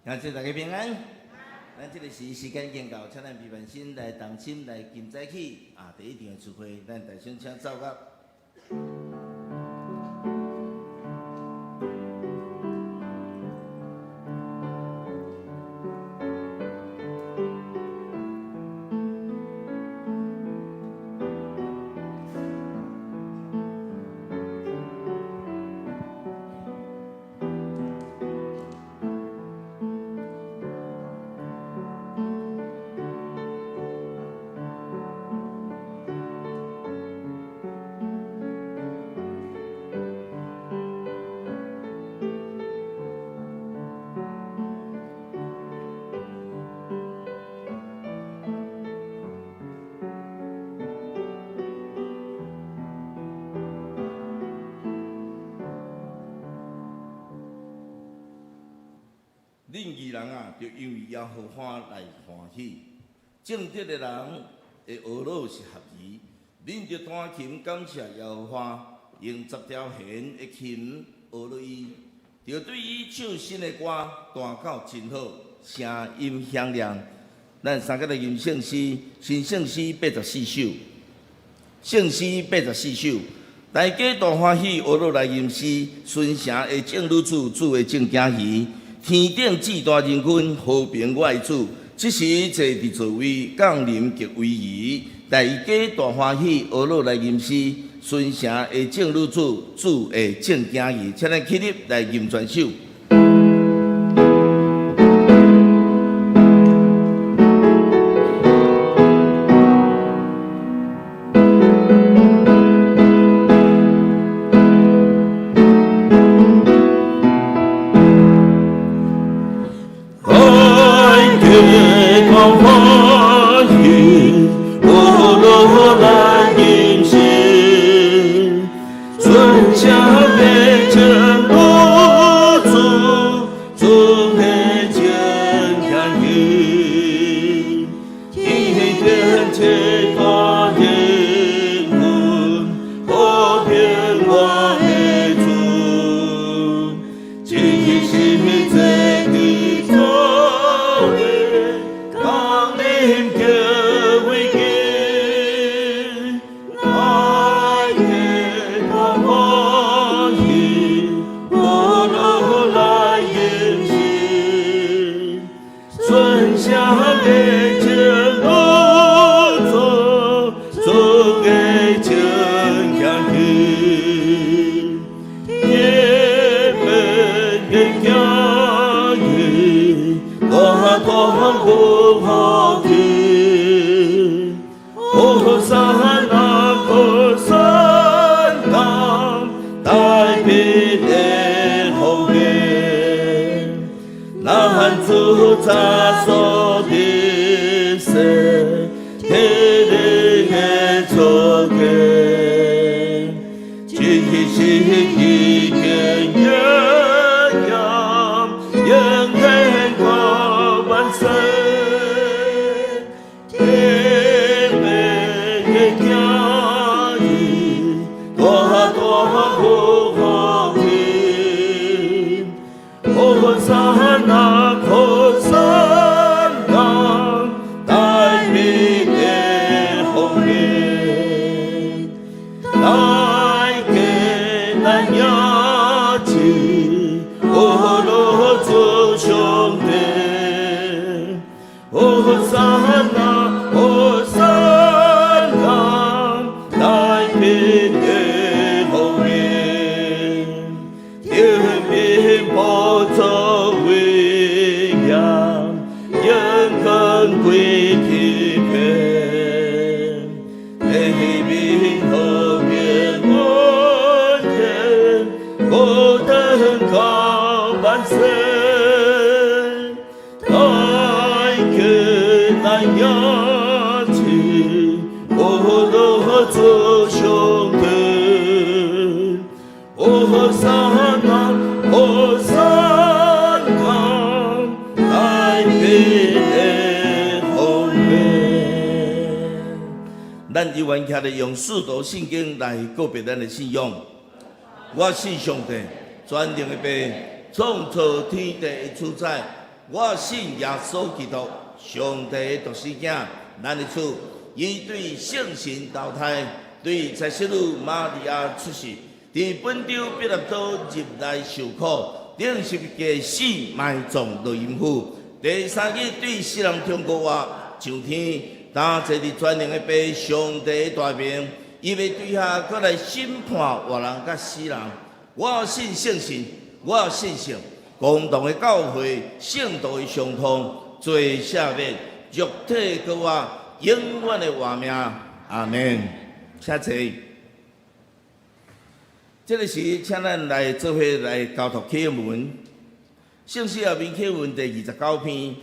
感謝大家平安。咱這個時時間已經到，請咱彼萬新來同心來今早起啊，第一場的聚會，咱大聲請奏樂。恁義人啊，著因為耶和華來歡喜；正直的人的懊惱是合宜。恁著彈琴感謝耶和華，用十條弦的琴學落伊，著對伊唱新的歌，彈到真好，聲音響亮。咱三個來吟聖詩，新聖詩八十四首，聖詩八十四首。大家大歡喜，學落來吟詩，順城的眾女子，主的眾囝兒。天頂至大仁君，和平我的主，這時坐佇座位，降臨極威儀。大家大歡喜，學落來吟詩，順城的眾女子，主的眾囝兒，請咱起立來吟全首。咱猶原徛咧用使徒信經來告白咱的信仰。我信上帝，全能的父，創造天地的主宰，我信耶穌基督，上帝的獨生囝，咱的主，伊對聖神投胎，對財色女瑪利亞出世，佇本丟彼拉多入來受苦，釘十字架死埋葬落陰府，第三日對死人中復活上天，擔坐佇全能的父上帝的大爿，伊欲對遐閣來審判活人佮死人。我信聖神，我信聖公同的教會，聖徒的相通，罪赦免，肉體復活，永遠的活命。阿門。請坐。這个時，請咱來做伙來交託啟文，聖書後面啟文第29篇，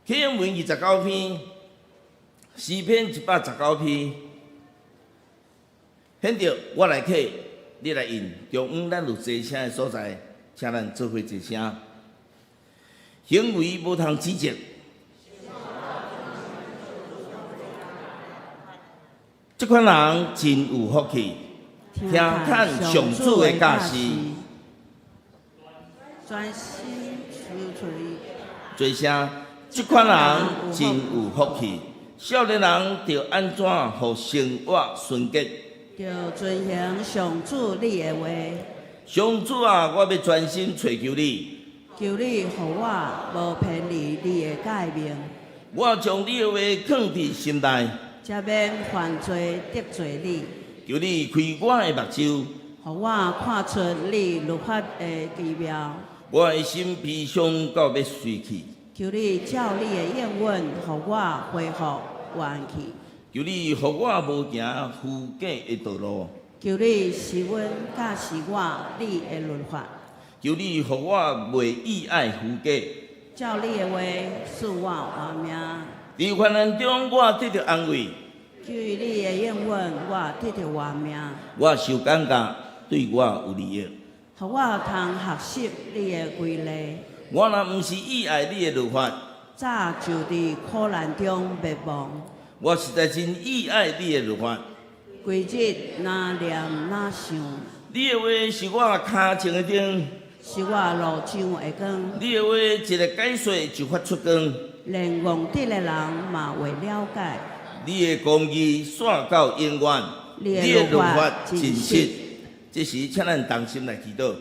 啟文二十九篇，詩篇119篇。現在我來啟，你來應。中央咱有齊聲的所在，請咱做伙齊聲。行為無通指責，這款人真有福氣，聽趁上主的教示，專心求隨。齊聲，這款人真有福氣。少年人著按怎予生活純潔？著遵行上主你的話。上主啊，我欲專心揣求你。求你予我無偏離你的誡命。我將你的話囥佇心內，才免犯罪得罪你。求你開我的目睭，予我看出你律法的奇妙。我的心悲傷到欲碎去。求你照你的應允，予我恢復元氣。求你予我無行虛假的道路。求你施恩教示我你的律法。求你予我袂意愛虛假。照你的話賜我活命。佇患難中，我得著安慰。求你的應允，我得著活命。我受管教，對我有利益。予我通學習你的規例。我若毋是意愛你的律法，早就佇苦難中滅亡。我實在真意愛你的律法。規日若念若想。你的話是我跤前的燈，是我路上的光。你的話一个解說就發出光，連戇直的人嘛會了解。你的公義線到永遠，你的律法真實。這時，請咱同心來祈禱。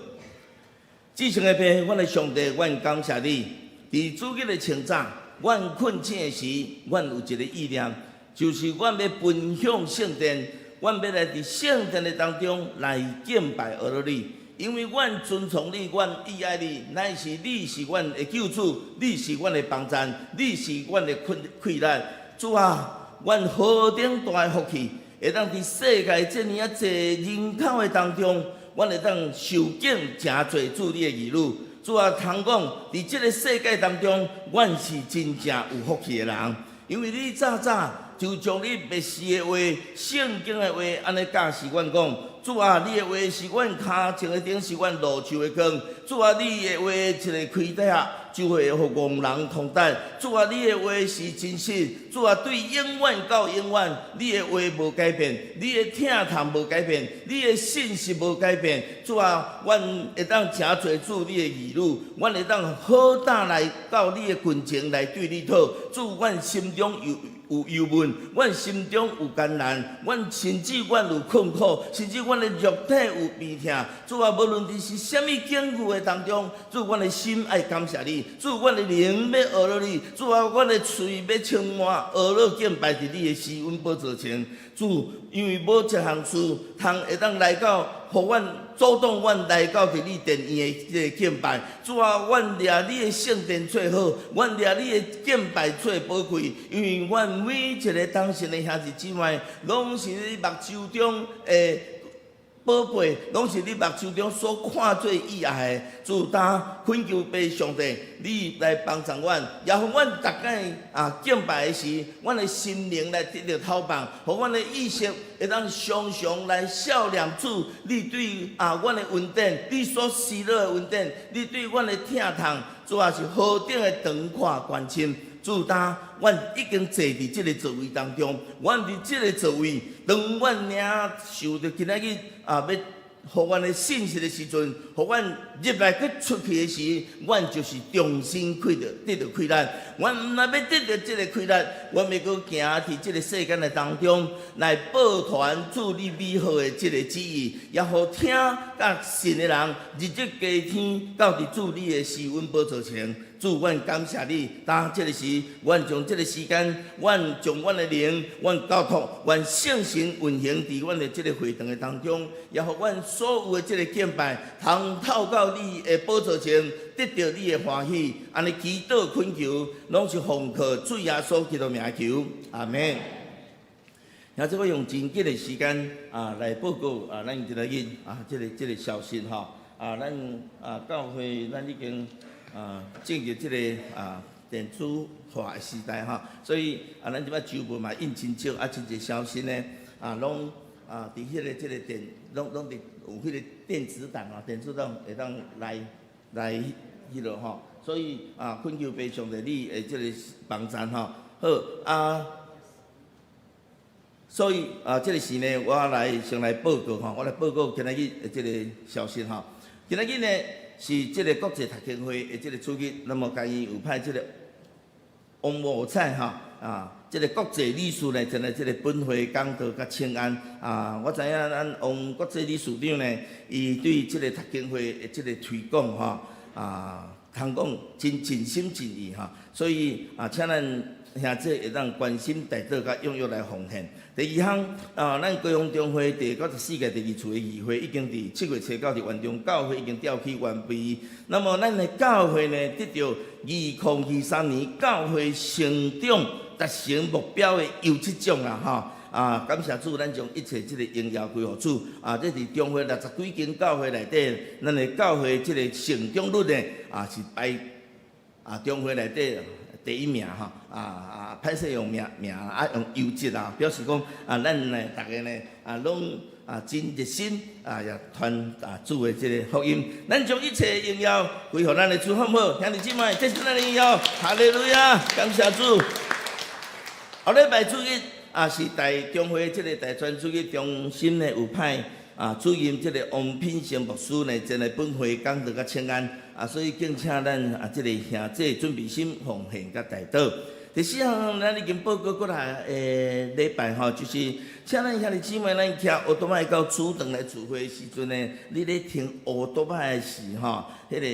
至聖的父，阮的上帝，阮感謝你。佇主日的清早，阮睏醒的時，阮有一个意念，就是阮欲奔向聖殿，阮欲來佇聖殿的當中來敬拜阿羅你。因為阮尊崇你，阮意愛你，乃是你是阮的救主，你是阮的幫贊，你是阮的困氣力。主啊，阮何等大的福氣，會當佇世界這爾啊濟人口的當中，阮會當受敬誠濟主你的兒女。主啊，通講佇這个世界當中，阮是真正有福氣的人，因為你早早就將你默示的話、聖經的話，按呢教示阮講。主啊，你的話是阮跤前的燈，是阮路上的光。主啊，你的話一个開底下，就會予戇人通達。主啊，你的話是真實。主啊，對永遠到永遠，你的話無改變，你的疼痛無改變，你的信實無改變。主啊，阮會當誠濟主你的兒女，阮會當好膽來到你的近前來對你討。主，阮心中有憂悶，阮心中有艱難，阮甚至阮有困苦，甚至阮的肉體有病痛。主啊，無論佇是啥物境遇的當中，主，阮的心愛感謝你，主，阮的靈欲阿羅你，主啊，阮的喙欲充滿阿羅敬拜佇你的施恩寶座前。主，因為無一項事通會當來到，予阮阻擋阮來到佇你殿院的這个敬拜。主啊，阮掠你的聖殿做好，阮掠你的敬拜做寶貴，因為阮每一个同信的兄弟姊妹，攏是你目睭中的寶貝，攏是你目睭中所看做意愛的。主，當懇求父上帝，你來幫助阮，也予阮逐擺啊敬拜的時，阮的心靈來得著透放，予阮的意識會當常常來想念主，你對啊阮的恩典，你所施落的恩典，你對阮的疼痛，主啊是何等的長闊寬深。主，當阮已經坐佇這个座位當中，阮佇這个座位，當阮領受著今仔日啊欲予阮的信息的時陣，予阮入來閣出去的時，阮就是重新氣著得著氣力。阮毋但欲得著這个氣力，阮欲閣行佇這个世間的當中，來報傳主你美好的這个旨意，也予聽佮信的人日日加添到佇主你的施恩寶座前。主，阮感謝你，當這个時，阮將這个時間，阮將阮的靈，阮交託，願聖神運行佇阮的這个會堂的當中，也予阮所有的這个敬拜，通透到你的寶座前，得著你的歡喜。按呢祈禱懇求，攏是奉靠主耶穌基督名求，阿門。現在我用真緊的時間啊，來報告啊，咱今仔日啊，這个消息吼啊，咱啊教會咱已經進入這个電子化的時代吼，所以啊，咱這擺周報嘛印真少，啊，真濟消息呢啊，攏啊，佇彼个這个電，攏攏佇有彼个電子檔啊，電子檔會當來來彼落吼，所以啊，懇求父上帝你的這个網站吼，好啊。所以啊，這个時呢，我來先來報告吼，我來報告今仔日的這个消息吼。今仔日呢是這个國際讀經會的這个主日，那麼家己有派這个王茂彩吼啊，這个國際理事呢，前來這个本會講道佮請安啊。我知影咱王國際理事長呢，伊對這个讀經會的這个推廣吼啊，通講真盡心盡意吼，所以啊，請咱兄弟會當關心代禱佮踴躍來奉獻。第二項啊，咱高雄中會第94屆第二次的議會已經佇7月初9佇元中教會已經召開完畢。那麼咱的教會呢，得著2023年教會成長達成目標的優質獎啦，吼！啊，感謝主，咱將一切這个榮耀歸予主。啊，這佇中會60幾間教會內底，咱的教會這个成長率呢，啊是排啊中會內底第一名吼。啊啊，歹勢用名名啊，用優質啊，表示講啊，咱呢逐个呢啊，攏啊真熱心啊，也傳啊主的這个福音。咱將一切榮耀歸予咱的主，好毋好？兄弟姊妹，這是咱的榮耀，哈利路亞，感謝主。後禮拜主日啊，是大中會這个大專主日中心呢有派啊主任這个王品成牧師呢前來本會講道佮請安啊，所以敬請咱啊這个兄弟準備心奉獻佮代禱。第四項，咱已經報告過來，禮拜吼，就是請咱兄弟姊妹，咱騎歐多擺到主堂來聚會的時陣呢，你咧停歐多擺的時吼，彼个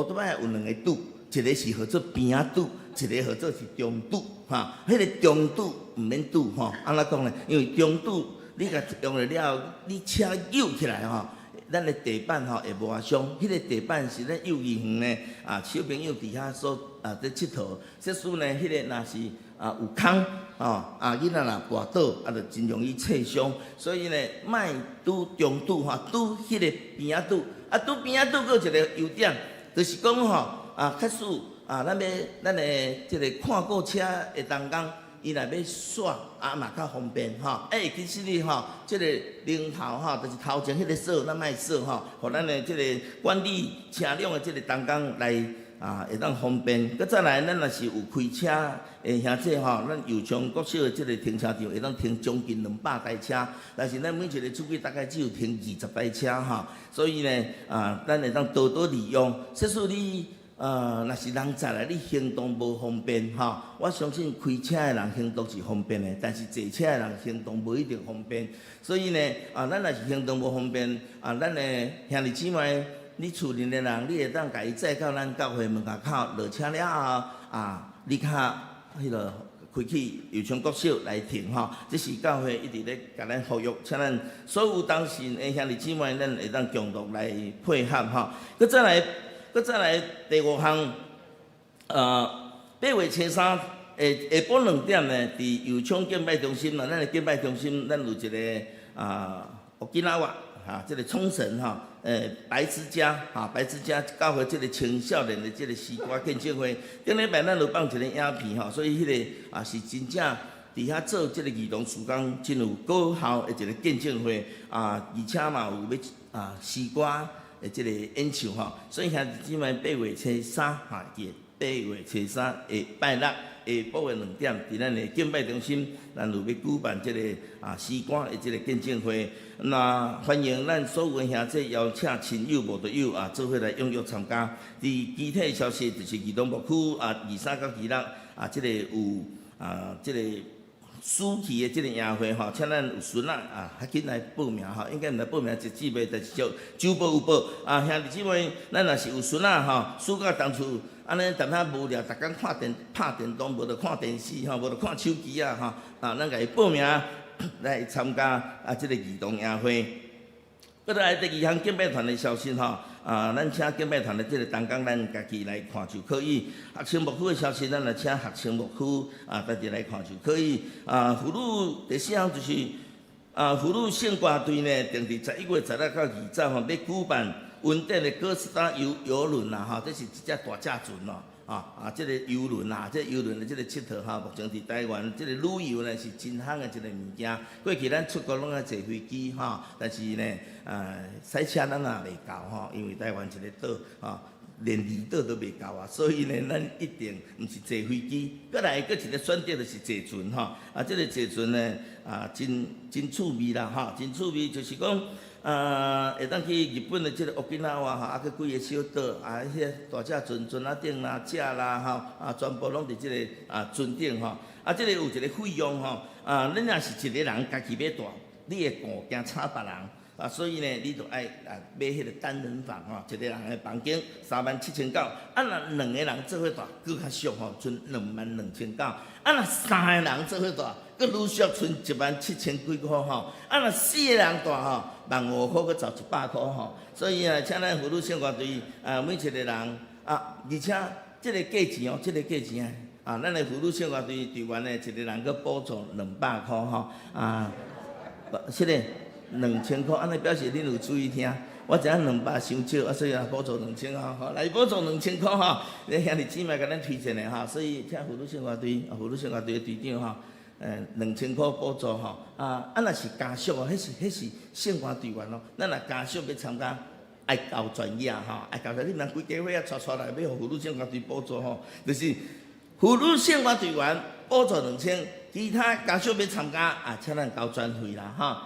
歐多擺有兩个柱，一个是號做邊仔柱，一个號做是中柱，哈，彼个中柱毋免拄吼，按怎講呢？因為中柱你共用了了後，你車扭起來吼，咱的地板吼會磨傷，彼个地板是咱幼兒園呢啊小朋友佇遐所啊咧𨑨迌，這使呢，彼个若是啊有空吼啊囡仔若跋倒啊，就真容易挫傷，所以呢，莫拄中柱吼，拄彼个邊仔柱，啊拄邊仔柱閣有一个優點，就是講吼啊，假使啊咱欲咱的這个看顧車的同工，伊若欲煞啊嘛較方便吼。欸，其實你吼，這个鈴頭吼，就是頭前彼个鎖，咱莫鎖吼，予咱的這个管理車輛的這个同工來啊，會當方便。閣再來，咱若是有開車的兄弟吼，咱右昌國小的這个停車場會當停將近200台車，但是咱每一个出去大概只有停20台車吼，所以呢，啊，咱會當多多利用。假使你若是人載來，你行動無方便吼，我相信開車的人行動是方便的，但是坐車的人行動無一定方便。所以呢，啊，咱若是行動無方便，啊，咱的兄弟姊妹，你厝裡的人，你會當共伊載到咱教會門口，落車了後，啊，你較彼个開去右昌國小來停吼，這是教會一直咧共咱呼籲，請咱所有當信的兄弟姊妹，咱會當共同來配合吼。閣再來第五項，8月初3下下晡2點呢，佇右昌敬拜中心嘛，咱的敬拜中心，咱有一个啊，沖繩哈，這个沖繩吼，白之家哈，白之家教會這个青少年的這个詩歌見證會，頂禮拜咱有放一个影片吼，所以彼个啊是真正佇遐做這个兒童事工真有果效的一个見證會啊，而且嘛有欲啊詩歌的這个演唱吼，所以兄弟姊妹8月初3哈，記8月初3下拜六下晡的2點，佇咱的敬拜中心，咱有欲舉辦這個詩歌的這個見證會。那歡迎咱所有的兄弟邀請親友、無的友做伙來踴躍參加。佇其他的消息就是兒童牧區23到26，這個有這個暑期的這個營會吼，請咱有孫仔較緊來報名吼，應該毋來報名一姊妹，但是就周報有報兄弟姊妹，咱若是有孫仔吼，暑假當厝按呢淡仔無聊，逐工看電拍電動，無就看電視吼，無就看手機啊吼，咱共伊報名來參加這個兒童營會。閣來第二項敬拜團的消息吼，咱請敬拜團的這個同工，咱家己來看就可以。學生牧區的消息，咱來請學生牧區家己來看就可以。婦女第四項就是婦女聖歌隊呢，定佇11月16到20吼，欲舉辦恩典的哥斯達遊遊輪啦，吼，這是一隻大隻船咯。這個遊輪啊，這個遊輪的這個𨑨迌吼，目前佇台灣這個旅遊呢是真夯的一個物件。過去咱出國攏愛坐飛機吼，但是呢，駛車咱也袂夠吼，因為台灣一個島吼，連離島都袂夠啊，所以呢，咱一定毋是坐飛機，閣來閣一個選擇就是坐船吼。這個坐船呢，真真趣味啦吼，真趣味，就是講。會當去日本的這個沖繩吼，去幾个小島，彼個大隻船船仔頂啦、食啦吼，全部攏佇這个船頂吼。這个有一個費用吼，恁若是一個人家己欲蹛，你會顧驚請別人，所以呢，你就愛買彼个單人房吼，一個人的房間37,900。若兩個人做伙蹛，閣較俗吼，賰22,900。若三個人做伙蹛，閣愈俗，賰17,000幾箍吼。若四個人蹛吼，15,000閣走100箍吼。所以啊，請咱婦女聖歌隊每一個人而且這個價錢哦，這個價錢啊，咱的婦女聖歌隊隊員呢，一個人閣補助200箍吼，是咧，2000箍，按呢表示恁有注意聽。我知影兩百傷少，所以補助兩千吼，來補助2000箍吼，你兄弟姊妹共咱推薦的吼，所以請婦女聖歌隊，婦女聖歌隊的隊長吼，2000箍補助吼，若是家屬哦，彼是聖歌隊員哦，咱若家屬欲參加，愛交專業吼，愛交專，你毋通規家伙仔帶帶來，欲予婦女聖歌隊補助吼，就是婦女聖歌隊員補助兩千，其他家屬欲參加請咱交專費啦吼。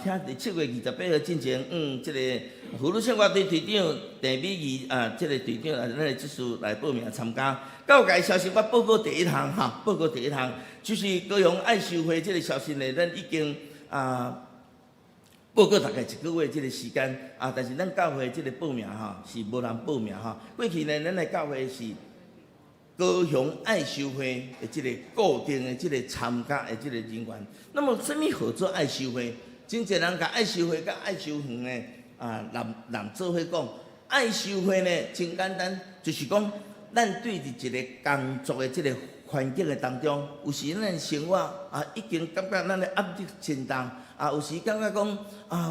聽佇7月28號進前，這个婦女聖歌隊隊長鄭美儀這个隊長咱的執事來報名參加。教界消息我報告第一項哈，報告第一項就是高雄愛修會這个消息呢，咱已經報告大概一個月這个時間但是咱教會這个報名吼是無人報名吼。過去呢，咱的教會是高雄愛修會的這个固定的這个參加的這个人員。那麼，啥物號做愛修會？真濟人共愛修會佮愛修園呢，濫濫做伙講。愛修會呢，真簡單，就是講，咱對佇一個工作的這个環境的當中，有時咱生活已經感覺咱的壓力真重，有時感覺講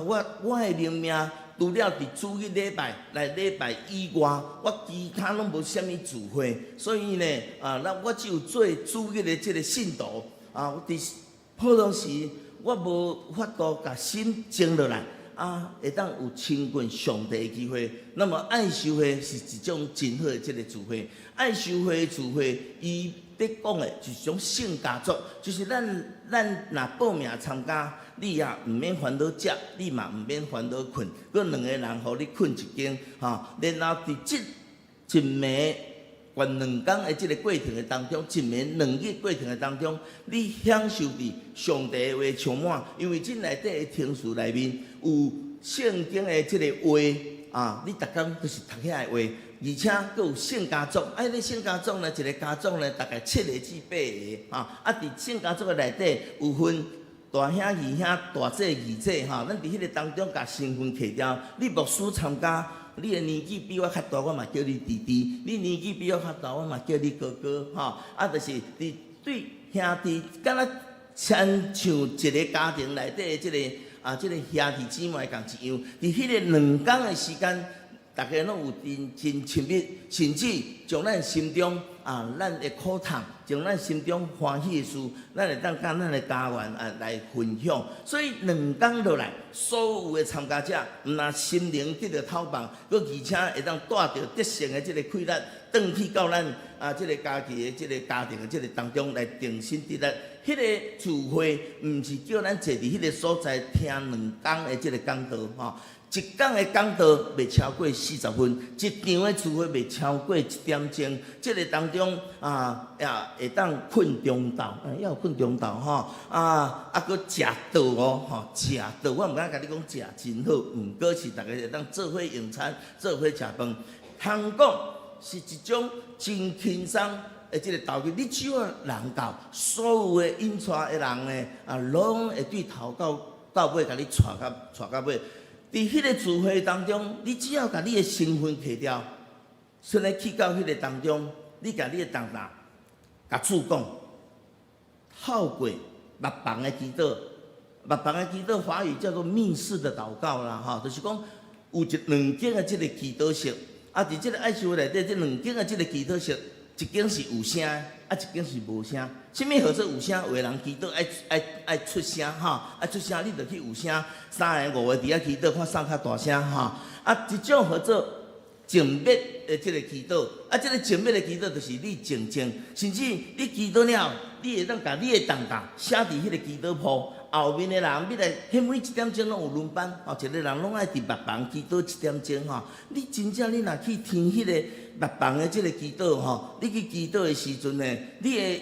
我的靈命除了佇主日禮拜來禮拜以外，我其他攏無啥物聚會，所以呢，那我只有做主日的這个信徒，佇普通時我無法度共心靜落來，會當有親近上帝的機會。那麼愛修會是一種真好的這个聚會。愛修會的聚會，伊咧講的就是種聖家族，就是咱若報名參加，你也毋免煩惱食，你嘛毋免煩惱睏，閣兩個人予你睏一間，吼。然後佇這一暝懸兩工的這个過程的當中，一暝兩日過程的當中，你享受佇上帝的話充滿，因為這內底的程序內面有聖經的這个話你逐工都是讀遐个話，而且閣有聖家族，彼个聖家族呢，一个家族呢，大概七个至八个，佇聖家族的內底有分大兄、二兄、大姐、二姐，吼，咱佇彼个當中共身份摕掉，你牧師參加。你的年紀比我較大，我嘛叫你弟弟；你年紀比我較大，我嘛叫你哥哥，吼。就是佇對兄弟，敢若親像一个家庭內底的這个兄弟姊妹仝一樣。佇彼个兩工的時間，大家攏有真真親密，甚至將咱心中咱的苦痛，將咱心中歡喜的事，咱會當佮咱的家園來分享。所以兩工落來，所有的參加者，毋但心靈得著透放，閣而且會當帶著得勝的這个氣力，轉去到咱啊，這个家己的這个家庭的這个當中來定心致力。彼个聚會毋是叫咱坐佇彼个所在聽2工的這个講道吼，一工的講道袂超過40分，一場的聚會袂超過一點鐘。這个當中啊，也會當睏中晝，猶有睏中晝吼，啊啊，閣食道哦，吼，食道，我毋敢共你講食真好，毋過是逐家會當做伙用餐，做伙食飯。通講是一種真輕鬆的這个投入，你只要人到，所有的引帶的人呢，啊，攏會對頭到到尾，共你帶到尾。佇彼个聚會當中，你只要共你的身份提掉，先來去到彼个當中，你共你的同伴，共主講，透過密房的祈禱，密房的祈禱，華語叫做密室的禱告啦，吼，就是講有一兩間的這个祈禱室，啊，佇這个愛心會內底，這兩間的這个祈禱室，一間是有聲的，啊，一間是無聲。啥物號做有聲？有的人祈禱愛出聲吼，愛出聲，你就去有聲，三个五个佇遐祈禱，看啥較大聲吼。啊，一種號做靜默的這个祈禱，啊，這个靜默的祈禱就是你靜靜，甚至你祈禱了，你會當共你的同伴寫佇彼个祈禱簿後面的人，欲來，彼每一點鐘攏有輪班，吼，一个人攏愛佇密房祈禱一點鐘吼。你真正你若去聽彼個密房的這个祈禱吼，你去祈禱的時陣呢，你的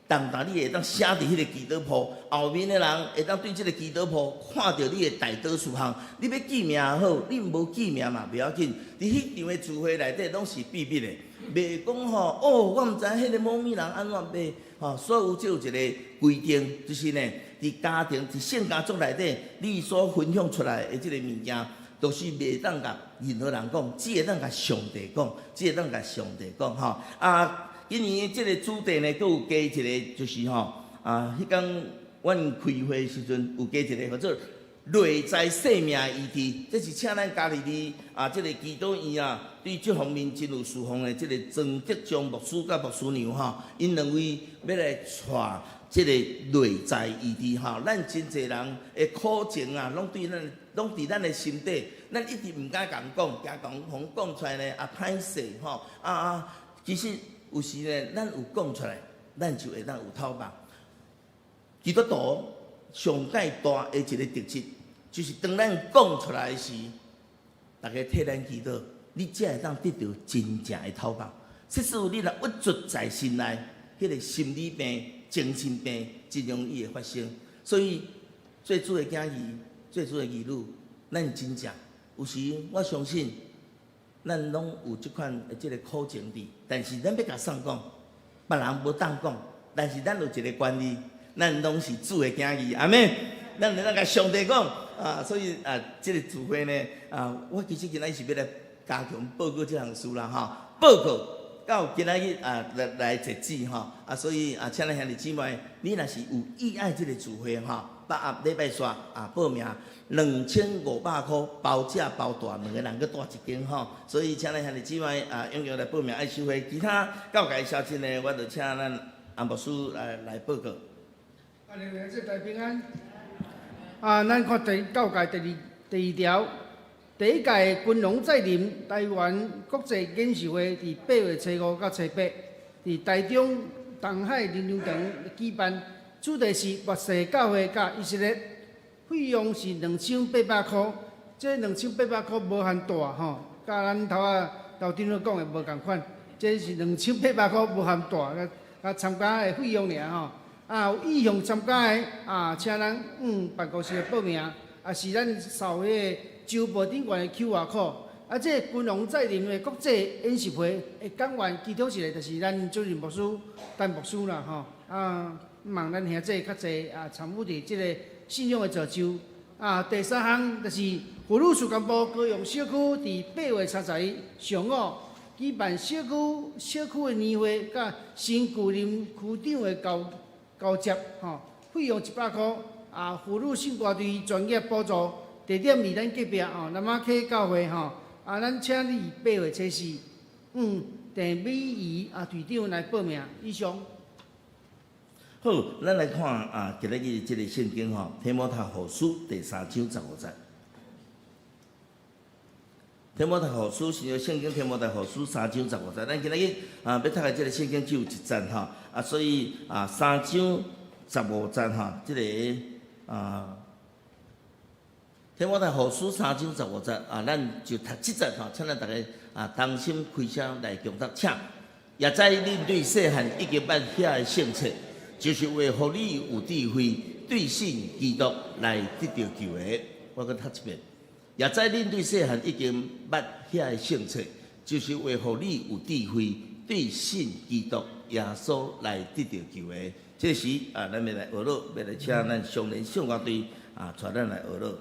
同伴你會當寫佇彼个祈禱簿後面的人會當對這个祈禱簿看著你的代禱事項，你欲記名也好，你無記名嘛袂要緊。佇彼場的聚會內底攏是秘密的，袂講吼哦，我毋知彼个某物人按怎袂吼，所有這有一个規定，就是呢，佇家庭、佇聖家族內底，你所分享出來的這个物件，都是袂當共任何人講，只會當共上帝講，只會當共上帝講吼。啊，今年這个主題呢，閣有加一个，就是吼啊，彼工阮開會時陣有加一个，叫做內在生命醫治，這是請咱加利利啊，這个祈禱院啊，對這方面真有侍奉的這个曾德章牧師佮牧師娘吼，𪜶兩位欲來帶這个內在醫治吼，咱真濟人的苦情啊，攏對咱，攏佇咱的心底，咱一直毋敢共講，驚講予講出來呢，啊歹勢吼，啊啊，其實有時呢，咱有講出來，咱就會當有透望。基督徒上蓋大的一个特質，就是當咱講出來時，逐家替咱祈禱，你才會當得著真正的透望。即使你若鬱卒在心內，彼个心理病、精神病真容易會發生。所以，做主的囝兒、做主的兒女，咱真正有時我相信，咱攏有這款的這个苦情佇，但是咱欲共誰講，別人無當講，但是咱有一个權利，咱攏是主的囝兒，阿們，咱會當共上帝講啊，所以啊，這个聚會呢，啊，我其實今仔日是欲來加強報告這項事啦，吼，報告到今仔日啊來來截止吼，啊，所以啊，請咱兄弟姊妹，你若是有意愛這个聚會吼，八盒禮拜三啊報名2500箍包食包蹛，兩个人閣蹛一間吼，所以請咱兄弟姊妹啊踴躍來報名愛心會，其他教界消息呢，我就請咱洪牧師來來報告。啊，兩位這大平安。啊，咱看第教界第二條，第一屆軍農再臨台灣國際研習會，佇8月初5到初8，佇台中東海靈糧堂舉辦，主題是末世教會佮以色列，費用是2800箍，這兩千八百箍無含蹛吼，佮咱頭仔頭頂咧講的無仝款，這是兩千八百箍無含蹛，佮參加的費用爾吼。啊，有意向參加的啊，請咱辦公室報名，啊是咱掃彼個周報頂懸的 QR code。啊，這個君王再臨的國際研習會的講員，其中一个就是咱主任牧師陳牧師啦吼。啊，望咱兄弟較濟啊參與佇這个信仰的造就。啊，第三項就是婦女事工部高雄小區佇8月31上午舉辦小區的年會，佮新舊任區長的交接吼，費用100箍，啊，婦女聖歌隊專業補助，地點佇咱隔壁吼，南馬溪教會吼，啊，咱請你8月初4，鄭美儀啊隊長來報名。以上。好，咱來看啊，今日這个聖經吼，提摩太後書第三章15節。提摩太後書，新約聖經提摩太後書三章十五節，咱今仔日啊，欲讀的這个聖經只有一節吼，啊，所以啊，三章十五節吼，這个啊，提摩太後書三章十五節啊，咱就讀這節吼，請咱逐家啊，同心開聲來共讀，請。也知恁對細漢已經捌遐个聖冊，就是話予你有智慧，對信基督來得著救的。我閣讀一遍。也知恁對細漢已經捌遐个聖冊，就是話予你有智慧，對信基督耶穌來得著救的。這時啊，咱欲來學樂，欲來請咱上聯唱歌隊啊，帶咱來學樂。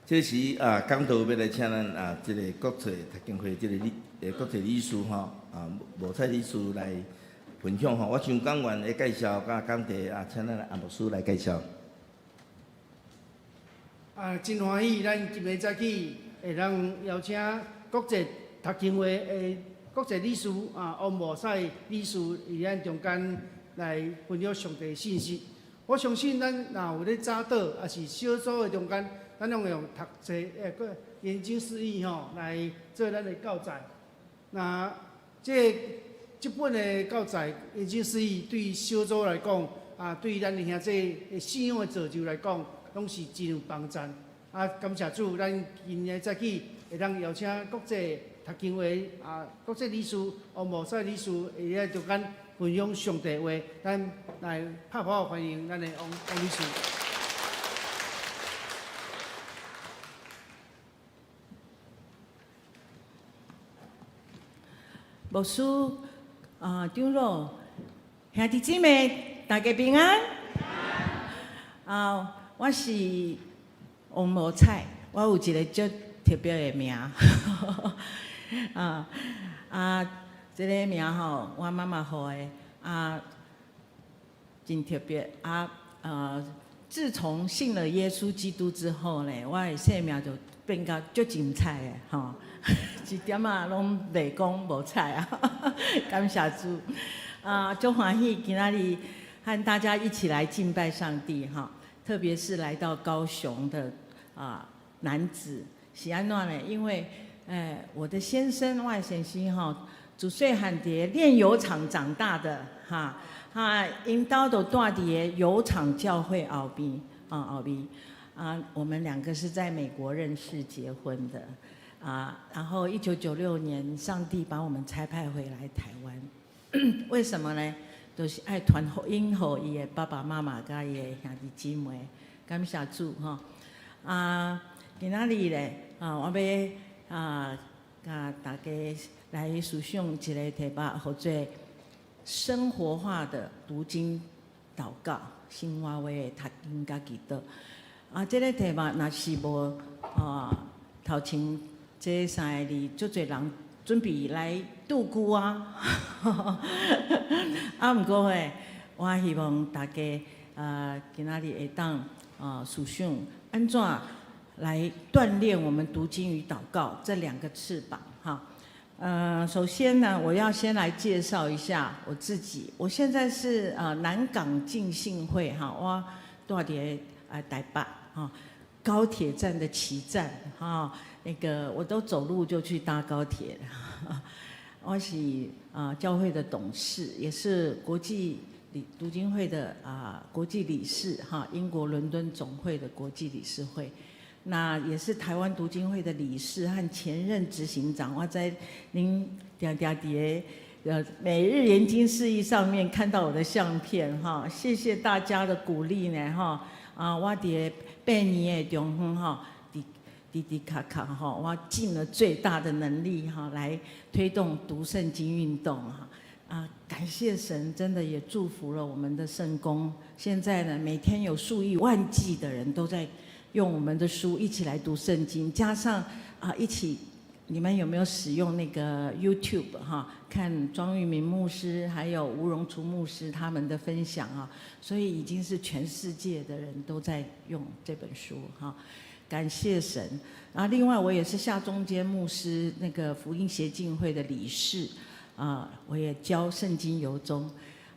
這時啊，講道欲來請咱啊，這个國際讀經會這个理國際理事吼啊，無蔡理事來分享吼。我想講員的介紹佮講題啊，請咱阿牧師來介紹。啊，真歡喜，咱今日早起會當邀請國際讀經會的國際理事啊，王無賽理事佇咱中間來分享上帝信息。我相信咱若有咧早禱，抑是小組的中間，咱攏會用讀冊閣研經釋義吼來做咱的教材。那這本的教材研經釋義對小組來講，啊，對咱的兄弟的信仰的造就來講，攏是真有幫助。啊，啊，感謝主，咱今日早起會當邀請國際讀經會啊，國際理事王無彩理事會來中間分享上帝話，咱來拍鼓歡迎咱的王王理事。牧師啊，長老，兄弟姊妹，大家平安。啊，我是王無彩，我有一個足特別的名。啊啊，這個名吼，我媽媽予的，啊，真特別啊。自從信了耶穌基督之後呢，我的姓名就變甲足精彩的吼，一點仔攏袂講無彩啊！感謝主啊，足歡喜今仔日和大家一起來敬拜上帝哈，特別是來到高雄的啊男子是按怎呢？因為我的先生我的先生吼，自細漢佇煉油廠長大的哈。啊，𪜶兜就住佇个油廠教會後邊啊，後邊啊，我們兩個是在美國認識結婚的啊，然後1996年，上帝把我們差派回來台灣，為什麼呢？就是愛傳福音予伊的爸爸媽媽佮伊的兄弟姊妹，感謝主吼。啊，今仔日咧啊，我欲啊，共大家來思想一個題目，號做生活化的讀經禱告，生活化的讀經佮祈禱。啊，這個題目若是無啊，頭前這三个字，足濟人準備來度孤啊。啊，毋過咧，我希望大家啊，今仔日會當啊思想按怎來鍛鍊我們讀經與禱告這兩個翅膀，哈。首先呢，我要先來介紹一下我自己。我現在是南港浸信會哈，我住佇台北哈高鐵站的旗站哈，那個我都走路就去搭高鐵。我是啊教會的董事，也是國際理讀經會的啊國際理事哈，英國倫敦總會的國際理事會。那也是台灣讀經會的理事和前任執行長。我在恁定定佇个每日研經釋義上面看到我的相片哈，謝謝大家的鼓勵呢哈。啊，我佇8年的中間哈，佇佇佇卡卡哈，我盡了最大的能力哈，來推動讀聖經運動哈。啊，感謝神，真的也祝福了我們的聖工。現在呢，每天有數以萬計的人都在用我們的書一起來讀聖經，加上啊一起，你們有沒有使用那個 YouTube 哈？看莊玉明牧師還有吳榮初牧師他們的分享啊，所以已經是全世界的人都在用這本書哈。感謝神。啊，另外我也是夏中間牧師那個福音協進會的理事啊，我也教聖經遊蹤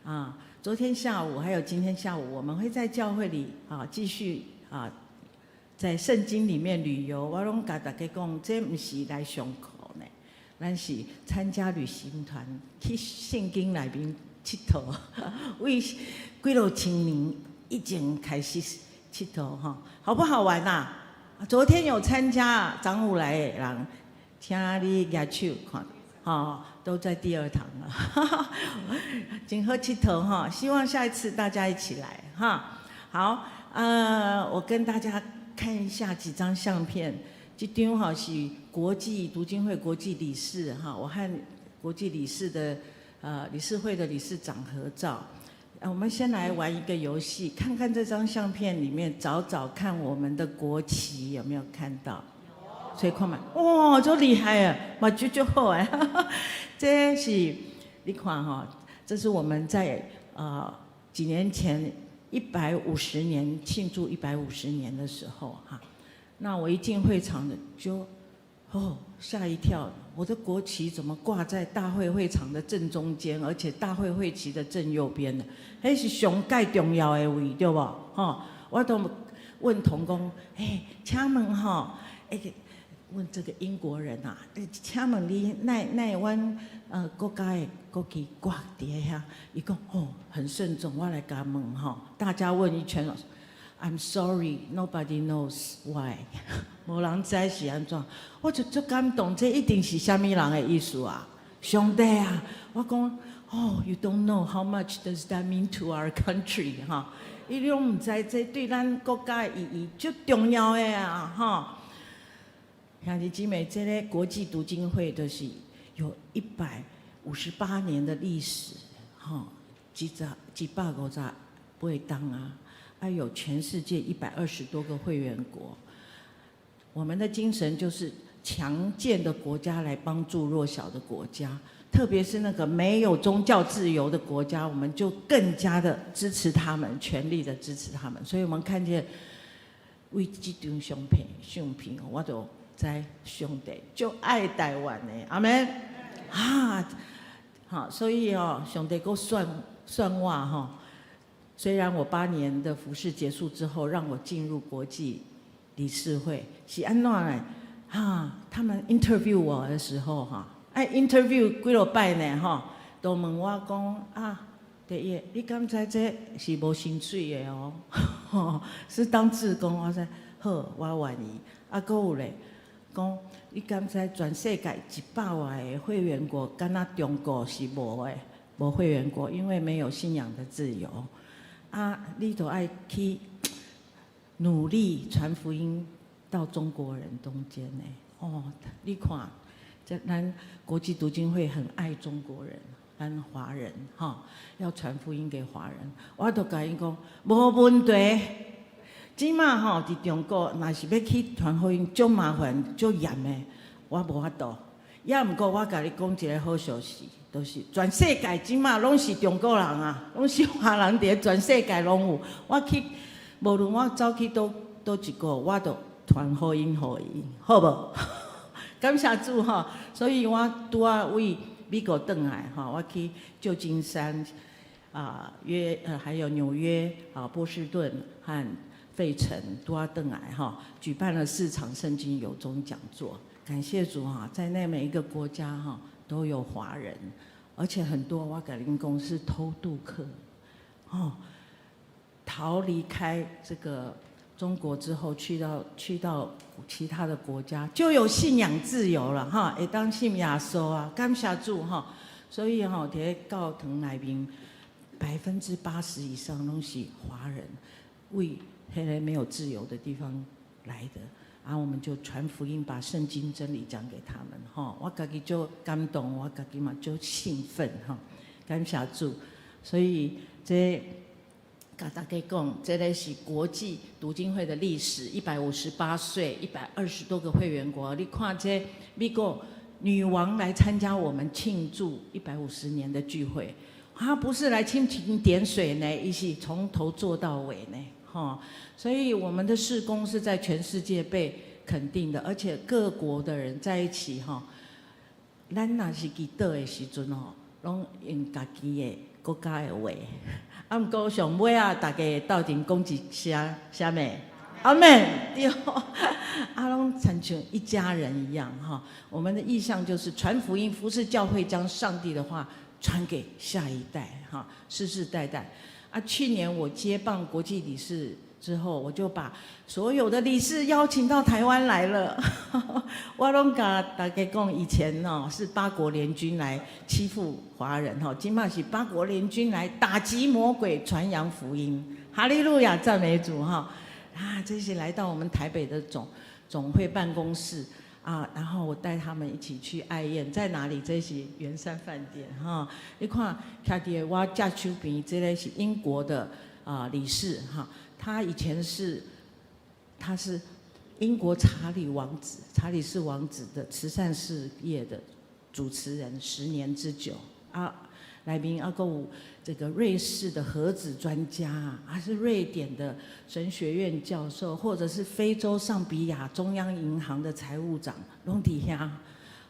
啊。昨天下午還有今天下午，我們會在教會裡啊繼續啊。在聖經裡面旅遊，我攏共大家講，這毋是來上課呢，咱是參加旅行團去聖經內面𨑨迌，為幾落千年以前開始𨑨迌吼，好不好玩啊？昨天有參加長武來的人，請你舉手看，吼，都在第二堂了，真好𨑨迌哈，希望下一次大家一起來哈。好，我跟大家看一下幾張相片，這張哈是國際讀經會國際理事哈，我和國際理事的理事會的理事長合照。我們先來玩一個遊戲，看看這張相片裡面找找看我們的國旗有沒有看到？揣看覓，哇，足厲害啊，目睭足好哎，這是你看哈，這是我們在幾年前。一百五十年慶祝一百五十年的時候，哈，那我一進會場的就，哦，嚇一跳，我的國旗怎麼掛在大會會場的正中間，而且大會會旗的正右邊呢？彼是上蓋重要的位，對無？吼，我都問同工，哎，請問吼，哎，問這個英國人啊，請問你哪會阮國家的國旗掛佇遐？伊講哦，很慎重，我來共問吼，大家問一圈， I'm sorry, nobody knows why。無人知是按怎，我就足感動，這一定是啥物人的意思啊？上帝啊！我講，哦，You don't know how much does that mean to our country 哈？你攏毋知這對咱國家的意義足重要的啊！哈！兄弟姊妹，這个國際讀經會就是有158年的歷史，哈，158冬啊！還有全世界120多個會員國，我們的精神就是強健的國家來幫助弱小的國家，特別是那個沒有宗教自由的國家，我們就更加的支持他們，全力的支持他們。所以我們看見為這張相片，相片，我就知上帝就愛台灣的，阿們啊，好，所以哦，上帝閣選選我吼。雖然我8年的服侍結束之後，讓我進入國際理事會，是按怎呢？哈，他們 interview 我的時候，哈，哎，interview 幾落擺呢？哈，都問我講啊，第一，你敢知這是無薪水的哦，是當志工。我說好，我願意。啊，閣有咧，講你敢知全世界100外個會員國，敢若中國是無的，無會員國，因為沒有信仰的自由。啊，你都愛去努力傳福音到中國人中間呢。哦，你看，這咱國際讀經會很愛中國人，咱華人哈，要傳福音給華人。我都共𪜶講，無問題。這馬吼佇中國，若是欲去傳福音，足麻煩、足嚴的，我無法度。也毋過，我共你講一个好消息，就是全世界這馬攏是中國人啊，攏是華人佇全世界攏有。我去，無論我走去佗佗一個，我都傳福音予伊，好無？感謝主吼，所以我拄仔為美國轉來吼，我去舊金山啊，約還有紐約啊，波士頓和費城拄仔轉來吼，舉辦了四場聖經遊蹤講座。感謝主哈，在那每一個國家哈都有華人，而且很多我共恁講是偷渡客，哦，逃離開這個中國之後，去到其他的國家，就有信仰自由了哈，會當信耶穌啊，感謝主哈，所以哈，佇教堂內面80%以上攏是華人，為彼个沒有自由的地方來的。然後我們就傳福音，把聖經真理講給他們。哈，我家己就感動，我家己嘛就興奮。哈，感謝主。所以這共大家講，這个是國際讀經會的歷史，158歲，120多個會員國。你看這美國女王來參加我們慶祝150年的聚會，她不是來蜻蜓點水呢，伊是從頭做到尾呢。哈，所以我們的事工是在全世界被肯定的，而且各國的人在一起哈，咱若是祈禱的時陣吼，攏用家己的國家的話。啊，毋過上尾啊，大家鬥陣講一聲啥物？阿們，對，啊，攏親像一家人一樣哈。我們的意向就是傳福音，服侍教會，將上帝的話傳給下一代哈，世世代代。啊，去年我接棒國際理事之後，我就把所有的理事邀請到台灣來了。我攏共大家講，以前哦是八國聯軍來欺負華人，哈，這馬是八國聯軍來打擊魔鬼，傳揚福音。哈利路亞，讚美主哈！啊，這些來到我們台北的總會辦公室啊，然後我帶他們一起去愛宴，在哪裡？這是圓山飯店哈。你看，徛佇我正手邊，這个是英國的啊理事哈，他以前是他是英國查理王子、查理士王子的慈善事業的主持人10年之久啊。來賓啊，閣有這個瑞士的核子專家啊，還是瑞典的神學院教授，或者是非洲尚比亞中央銀行的財務長，攏佇遐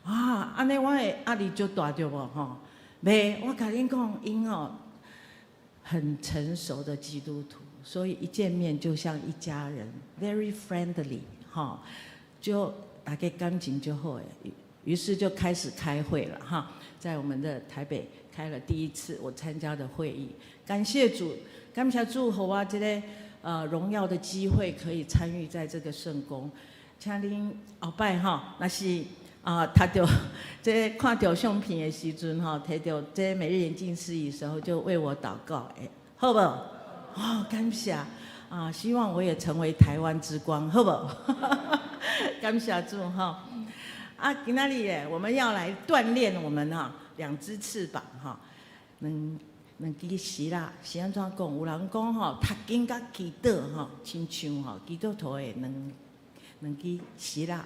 啊，按呢我的壓力就大對無吼？袂，我共恁講，𪜶哦，很成熟的基督徒，所以一見面就像一家人，very friendly，哈，就大家感情就好的，於是就開始開會了哈，在我們的台北開了第一次我參加的會議，感謝主，感謝主，予我這个榮耀的機會，可以參與在這個聖工。請恁後擺吼，若是啊，讀著這看著相片的時陣吼，提著這每日研經釋義的時候，就為我禱告，欸，好無？哦，感謝啊！希望我也成為台灣之光，好無？感謝主吼。啊，今仔日咧，我們要來鍛鍊我們哈兩隻翅膀哈，兩支翅仔是按怎講？有人講吼，讀經佮祈禱吼，親像吼基督徒的兩支翅仔。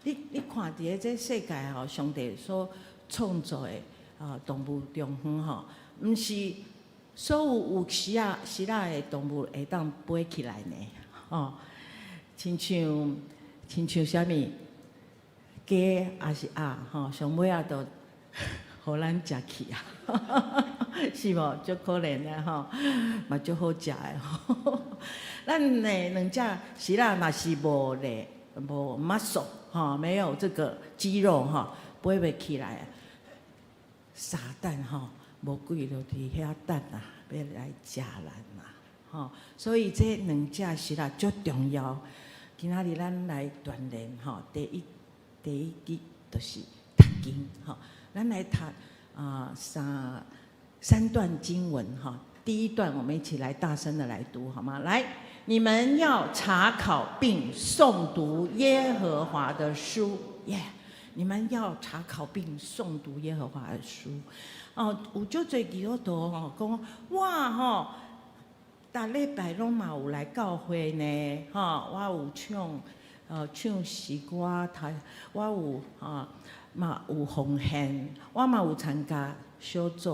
你看佇咧這世界吼，上帝所創造的啊動物中間吼，毋是所有有翅仔翅仔的動物會當飛起來呢？哦，親像啥物雞抑是鴨吼，上尾仔就予咱食去啊，是無？足可憐的吼，嘛足好食的吼。咱的兩隻翅仔若是無力、無 muscle 吼，沒有這個肌肉吼，飛袂起來。撒旦吼，魔鬼就佇遐等啊，欲來食咱啊，吼。所以這兩隻翅仔足重要。今仔日咱來鍛鍊吼，第一支就是讀經吼。咱來讀啊三段經文哈。第一段，我們一起來大聲的來讀好嗎？來，你們要查考並誦讀耶和華的書，耶！你們要查考並誦讀耶和華的書。哦，有足濟基督徒吼講，哇吼，逐禮拜攏嘛有來教會呢，吼，我有唱詩歌，讀，我有啊嘛有奉獻，我嘛有參加小組，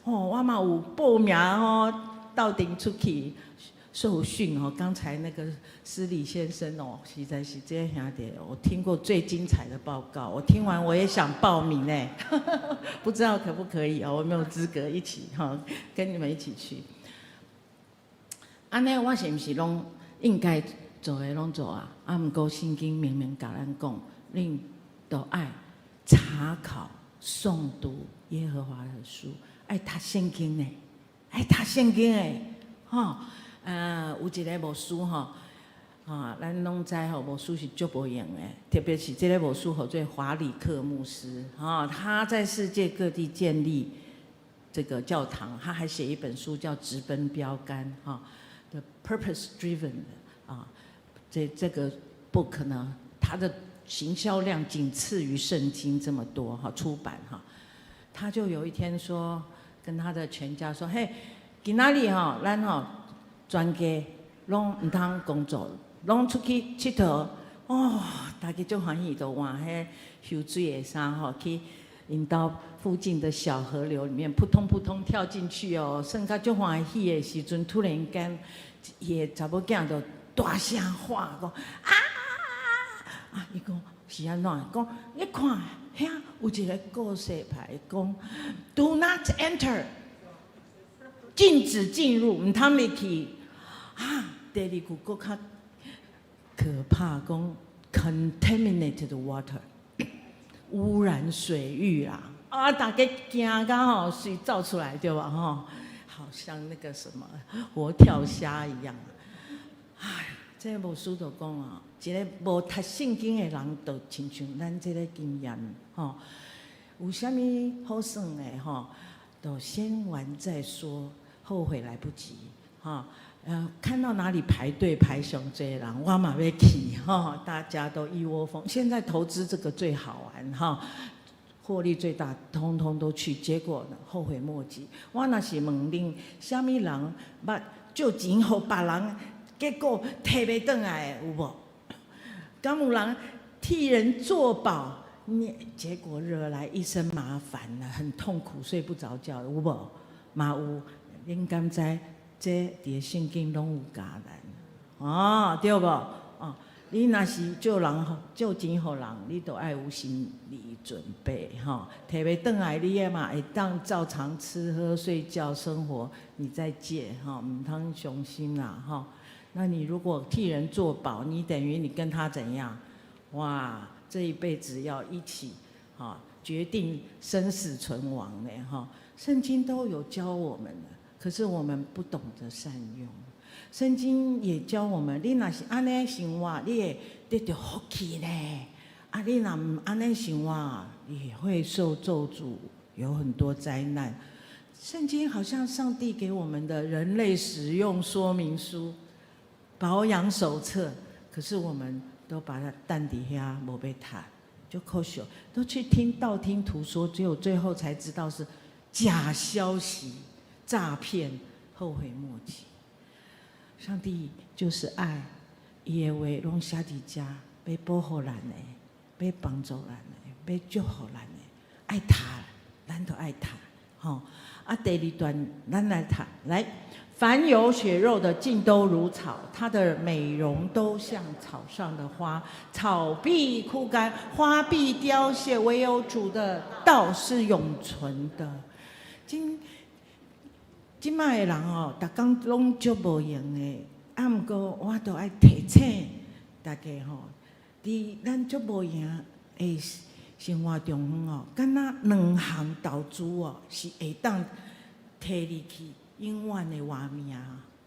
吼，我嘛有報名吼，鬥陣出去受訓哦。剛才那個司禮先生哦，實在是這兄弟，我聽過最精彩的報告，我聽完我也想報名呢，不知道可不可以哦？我沒有資格一起哈，跟你們一起去。按呢，我是毋是攏應該做的攏做啊？啊，毋過聖經明明共咱講，恁都愛查考、誦讀耶和華的書，愛讀聖經呢，愛讀聖經的，吼。有一個牧師吼，啊，咱攏知吼，牧師是足無閒的，特別是這個牧師號做華理克牧師，哈，他在世界各地建立這個教堂，他還寫一本書叫《直奔標杆》哈，The Purpose Driven 啊，這個 book 呢，它的行銷量僅次於聖經這麼多哈，出版哈，他就有一天說，跟他的全家說，嘿，今仔日吼，咱吼全家攏毋通工作，攏出去𨑨迌。哦，大家足歡喜，就換彼游水的衫吼，去𪜶兜附近的小河流裡面撲通撲通跳進去哦，耍甲足歡喜的時陣，突然間，伊的查某囝就大聲喊講啊！啊！伊講是按怎？講你看遐有一個告示牌，講 Do not enter，禁止進入，毋通入去。啊！第二句閣較可怕，講 contaminated water，污染水域啦！啊，大家驚甲吼，隨走出來對吧？吼，好像那個什麼活跳蝦一樣。唉，這個牧師就講啊，一個無讀聖經的人，就親像咱這個經驗吼，有啥物好耍的吼，都先玩再說，後悔來不及哈。看到哪裡排隊排上濟人，我嘛欲去哈，大家都一窩蜂。現在投資這個最好玩哈，獲利最大，通通都去，結果呢後悔莫及。我若是問恁，啥物人捌借錢予別人，結果提袂轉來的有無？敢有人替人作保，你結果惹來一身麻煩了，很痛苦，睡不着覺，有無？嘛有，恁敢知？這佇聖經攏有教咱，哦，對無？哦，你若是借人借錢予人，你都愛有心理準備，吼，提袂轉來，你也嘛會當照常吃喝睡覺生活，你再借，吼，毋通傷心啦，吼。那你如果替人作保，你等於你跟他怎樣？哇，這一輩子要一起，哈，決定生死存亡呢，哈。聖經都有教我們的。可是我們不懂得善用，聖經也教我們，你若是按呢生活，你會得著福氣呢。啊，你若毋按呢生活，也會受咒詛，有很多災難。聖經好像上帝給我們的人類使用說明書、保養手冊，可是我們都把它擲佇遐，無欲讀，就可惜，都去聽道聽途說，只有最後才知道是假消息、詐騙，後悔莫及。上帝就是愛，伊的話攏寫佇遮，欲保護咱的，欲幫助咱的，欲祝福咱的，愛讀，咱都愛讀，吼。啊，第二段咱來讀，來，凡有血肉的，盡都如草，它的美容都像草上的花，草必枯乾，花必凋謝，唯有主的道是永存的。今這擺的人哦，逐工攏足無閒的，啊，毋過我都愛提醒大家吼，佇咱足無閒的生活中哦，敢若兩項投資哦，是會當提你去永遠的活命。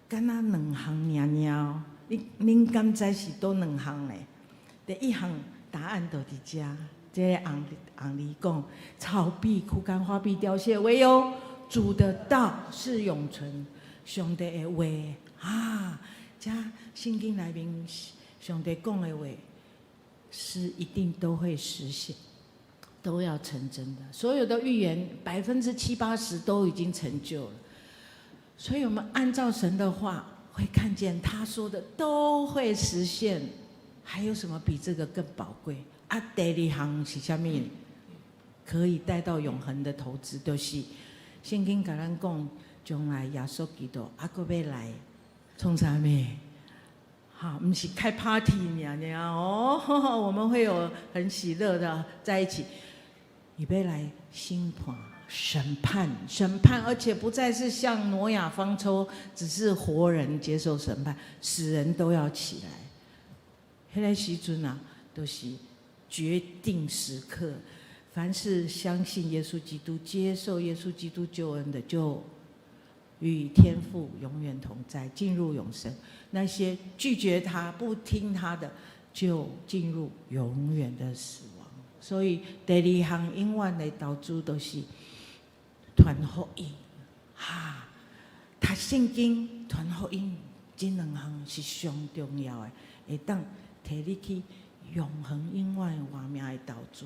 敢若兩項爾爾哦，你恁敢知是佗兩項咧？第一項答案就佇遮，這個紅紅字講，草必枯乾，花必凋謝，唯有主的道是永存。上帝的話啊，遮聖經內面上帝講的話是一定都會實現，都要成真的。所有的預言70%-80%都已經成就了，所以我們按照神的話，會看見他說的都會實現。還有什麼比這個更寶貴？啊，第二項是啥物？可以帶到永恆的投資，就是聖經共咱講，將來耶穌基督猶閣欲來創啥物？好，毋是開 party 爾爾哦，我們會有很喜樂的在一起。伊欲來審判、審判、審判，而且不再是像挪亞方舟，只是活人接受審判，死人都要起來。彼個時陣啊，都是決定時刻。凡是相信耶穌基督、接受耶穌基督救恩的，就與天父永遠同在，進入永生；那些拒絕他、不聽他的，就進入永遠的死亡。所以第二項永遠的投資都是傳福音，哈，讀聖經、傳福音，這兩項是上重要的，會當提你去永恆、永遠活命的投資。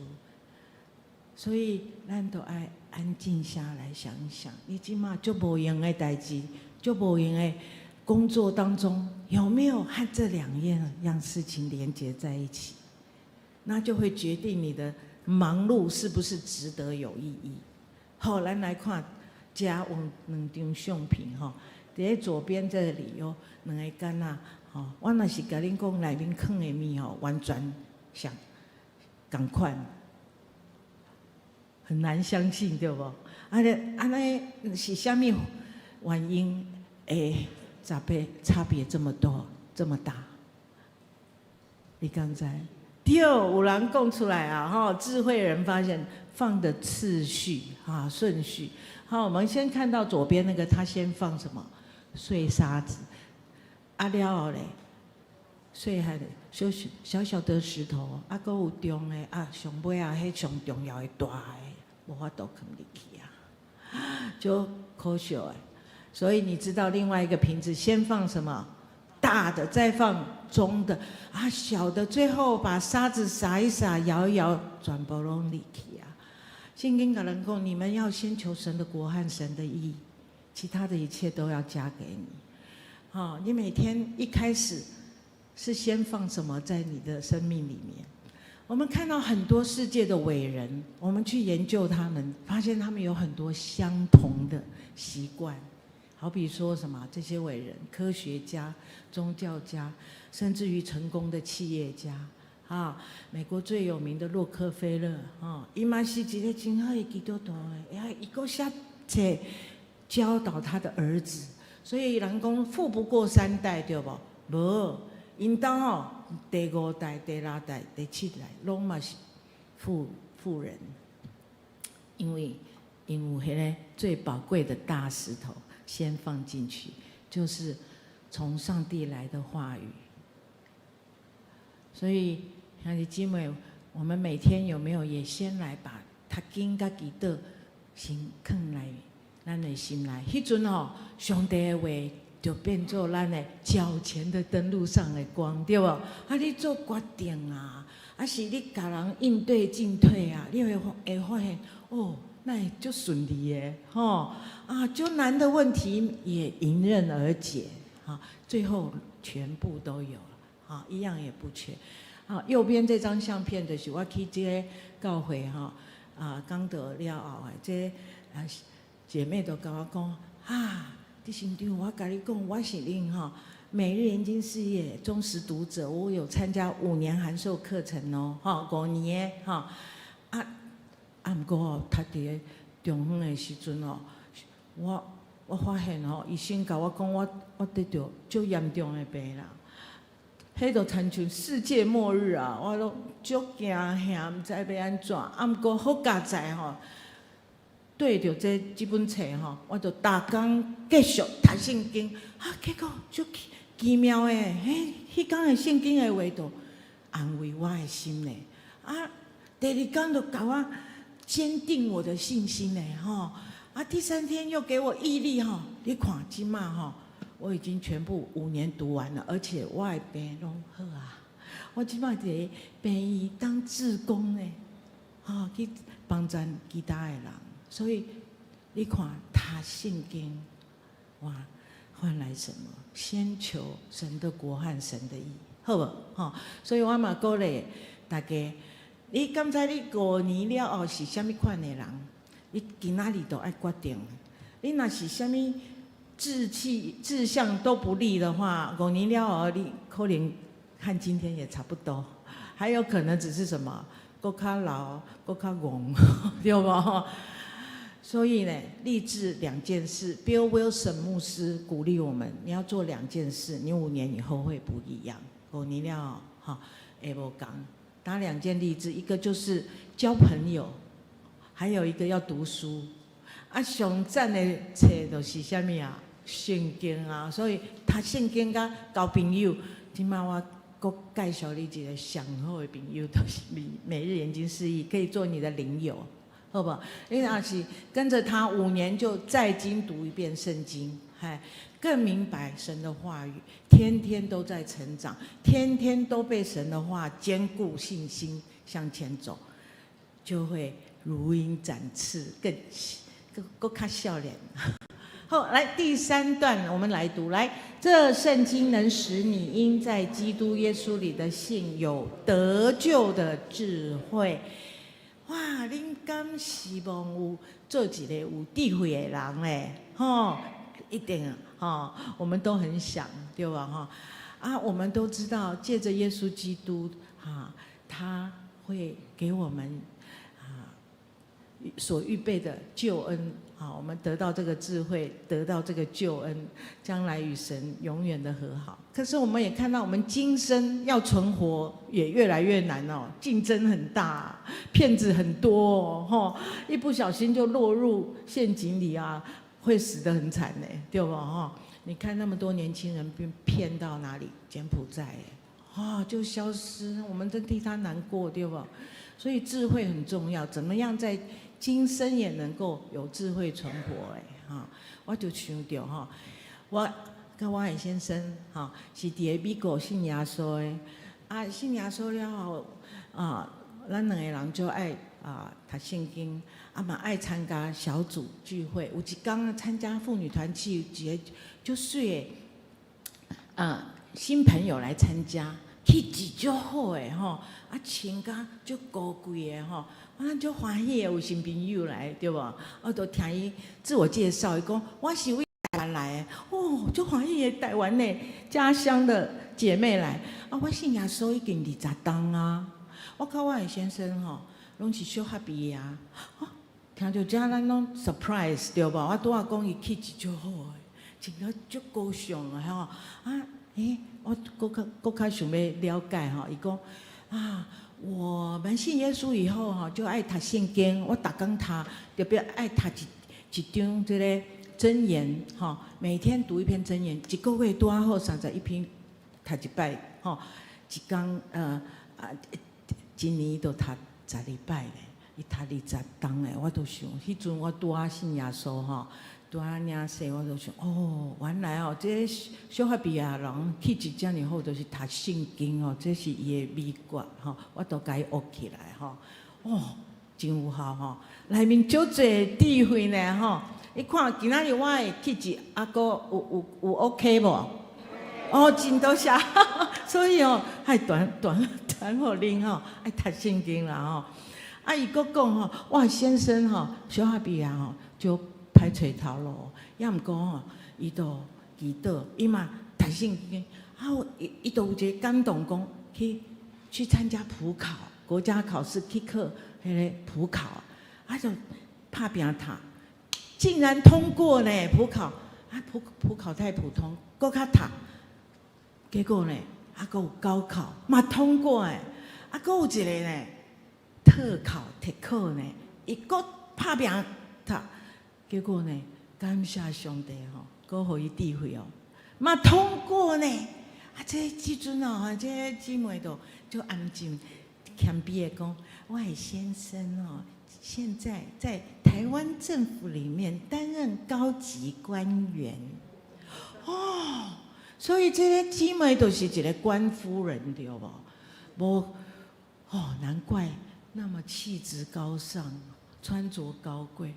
所以，咱都愛安靜下來想一想，你這馬足無閒的代誌，足無閒的工作當中，有沒有和這兩樣樣事情連接在一起？那就會決定你的忙碌是不是值得有意義。好，咱來看遮有兩張相片吼，佇左邊這裡有兩个矸仔吼，我若是共恁講內面囥的物吼，完全相仝款。很難相信，對無？按呢按呢是啥物原因會差別這麼多這麼大？你敢知？對，有人講出來啊！哈，智慧人發現放的次序啊順序。好，我們先看到左邊那個，他先放什麼？碎沙子。啊了後咧，細漢的小小小的石頭，啊，閣有中的啊，上尾仔，彼上重要的大的，無法度囥入去啊，就可惜的。所以你知道另外一個瓶子先放什麼？大的，再放中的，啊，小的，最後把沙子撒一撒，搖一搖，全部攏入去啊。聖經共咱講，你們要先求神的國和神的義，其他的一切都要加給你。好，你每天一開始是先放什麼在你的生命裡面？我們看到很多世界的偉人，我們去研究他們，發現他們有很多相同的習慣。好比說什麼這些偉人、科學家、宗教家，甚至於成功的企業家，啊，美國最有名的洛克菲勒，啊，伊嘛是一個真好的基督徒的，啊，伊閣寫冊教導他的兒子，所以人講富不過三代，對無？無，𪜶兜吼第五代、第六代、第七代，攏嘛是富人，因為𪜶有彼個最寶貴的大石頭。先放進去，就是從上帝來的話語。所以兄弟姊妹，我們每天有沒有也先來把讀經佮祈禱先囥來咱的心內？彼陣吼，上帝的話就變做咱的腳前的燈，路上的光，對無？啊，你做決定啊，抑是你共人應對進退啊，你會發現哦，那會足順利的，吼啊，足難的問題也迎刃而解，哈，最後全部都有了，啊，一樣也不缺。好，右邊這張相片就是我去這个教會吼，啊，講道了後的這啊姐妹都共我講啊，執行長，我共你講，我是恁吼每日研經事業忠實讀者，我有參加5年函授課程哦，吼5年的吼，啊啊，毋過哦，讀佇个中昏的時陣哦，我發現吼，醫生共我講，我得著足嚴重的病啦。彼就親像世界末日啊！我攏足驚嚇，毋知欲按怎。啊，毋過好佳哉吼，對著這本冊吼，我就逐工繼續讀聖經。啊，結果足奇妙的，彼彼工的聖經的話就安慰我的心呢。啊，第二工就共我堅定我的信心呢，吼。啊，第三天又給我毅力吼。你看這馬吼，我已經全部5年讀完了，而且我的病攏好啊！我這馬佇病院當志工呢，吼，去幫助其他的人。所以你看，讀聖經，哇，換來什麼？先求神的國和神的義，好無？吼，所以我嘛鼓勵大家，你敢知你五年了後是啥物款的人？你今仔日就愛決定。你若是啥物志氣志向都不立的話，五年了後你可能和今天也差不多，還有可能只是什麼，閣較老，閣較戇，對無？所以呢，立志兩件事。Bill Wilson 牧師鼓勵我們，你要做兩件事，你5年以後會不一樣。五年了後，哈，會無仝。哪兩件立志？一個就是交朋友，還有一個要讀書。啊，上讚的冊就是啥物啊？聖經啊，所以讀聖經佮交朋友。這馬我閣介紹你一個上好的朋友，就是每日研經釋義，可以做你的靈友，好無？你若是跟着他5年，就再精讀一遍聖經，嘿，更明白神的話語，天天都在成長，天天都被神的話堅固信心向前走，就會如鷹展翅，更閣較少年。好，來第三段，我們來讀。來，這聖經能使你因在基督耶穌裡的信有得救的智慧。哇，恁敢希望有做一個有智慧的人咧？吼，一定啊，吼，我們都很想，對吧？哈，啊，我們都知道，借著耶穌基督，哈，他會給我們啊所預備的救恩。好，我們得到這個智慧，得到這個救恩，將來與神永遠的和好。可是我們也看到，我們今生要存活也越來越難哦，競爭很大，騙子很多哦，吼，一不小心就落入陷阱裡啊，會死得很慘呢，對不？哈，你看那麼多年輕人被騙到哪裡？柬埔寨，啊，就消失，我們真替他難過，對不？所以智慧很重要，怎麼樣在今生也能夠有智慧存活？哎，哈，我就想著吼，我佮我的先生吼是佇个美國信耶穌的，啊，信耶穌了後啊，咱兩個人就愛啊讀聖經，啊嘛愛參加小組聚會。有一工參加婦女團契，一个足媠的啊新朋友來參加，氣質足好的吼，啊穿甲足高貴的吼。我足歡喜的有新朋友來，對無？我就聽伊自我介紹，伊講我是佇台灣來的，哦，足歡喜的台灣的家鄉的姐妹來。啊，我信耶穌已經20冬啊。我佮我的先生吼，攏是小合的啊。聽著這咱攏 surprise 對無？我拄仔講伊氣質足好的，穿甲足高尚的吼。啊，欸，我閣較想欲了解吼，伊講啊，我們信耶穌以後吼，就愛讀聖經。我逐工讀，特別愛讀一張這个箴言吼，每天讀一篇箴言，一個月拄仔好31篇，讀一擺吼，一工一年就讀12擺咧，伊讀20冬咧，我都想，彼陣我拄仔信耶穌吼，拄仔領洗，我就想，哦，原來哦，這个小可比亞人氣質遮爾好，就是讀聖經哦，這是伊的秘訣吼，我都共伊學起來吼，哦，真有效吼，內面足濟智慧呢吼，你看今仔日我的氣質猶閣有 OK 無？哦，真多謝，所以哦，愛傳傳傳予恁吼，愛讀聖經啦吼。啊，伊閣講吼，我先生吼，小可比亞吼，就歹揣頭路，抑毋過吼，伊都祈禱，伊嘛讀聖經，啊，伊都有一個感動，講去參加普考，國家考試去考彼個普考，啊就拍拚讀，竟然通過呢普考，啊普考太普通，閣較讀。結果呢，啊，閣有高考嘛通過誒，啊，閣有一個呢，特考特考呢，伊閣拍拚讀，結果呢，感謝上帝吼，閣予伊智慧哦，嘛通過呢，啊，這這陣哦，這姊妹就就安靜謙卑的講，我的先生哦，現在在台灣政府裡面擔任高級官員，哦。所以這個姊妹就是一個官夫人，對無？無哦，難怪那麼氣質高尚，穿着高貴。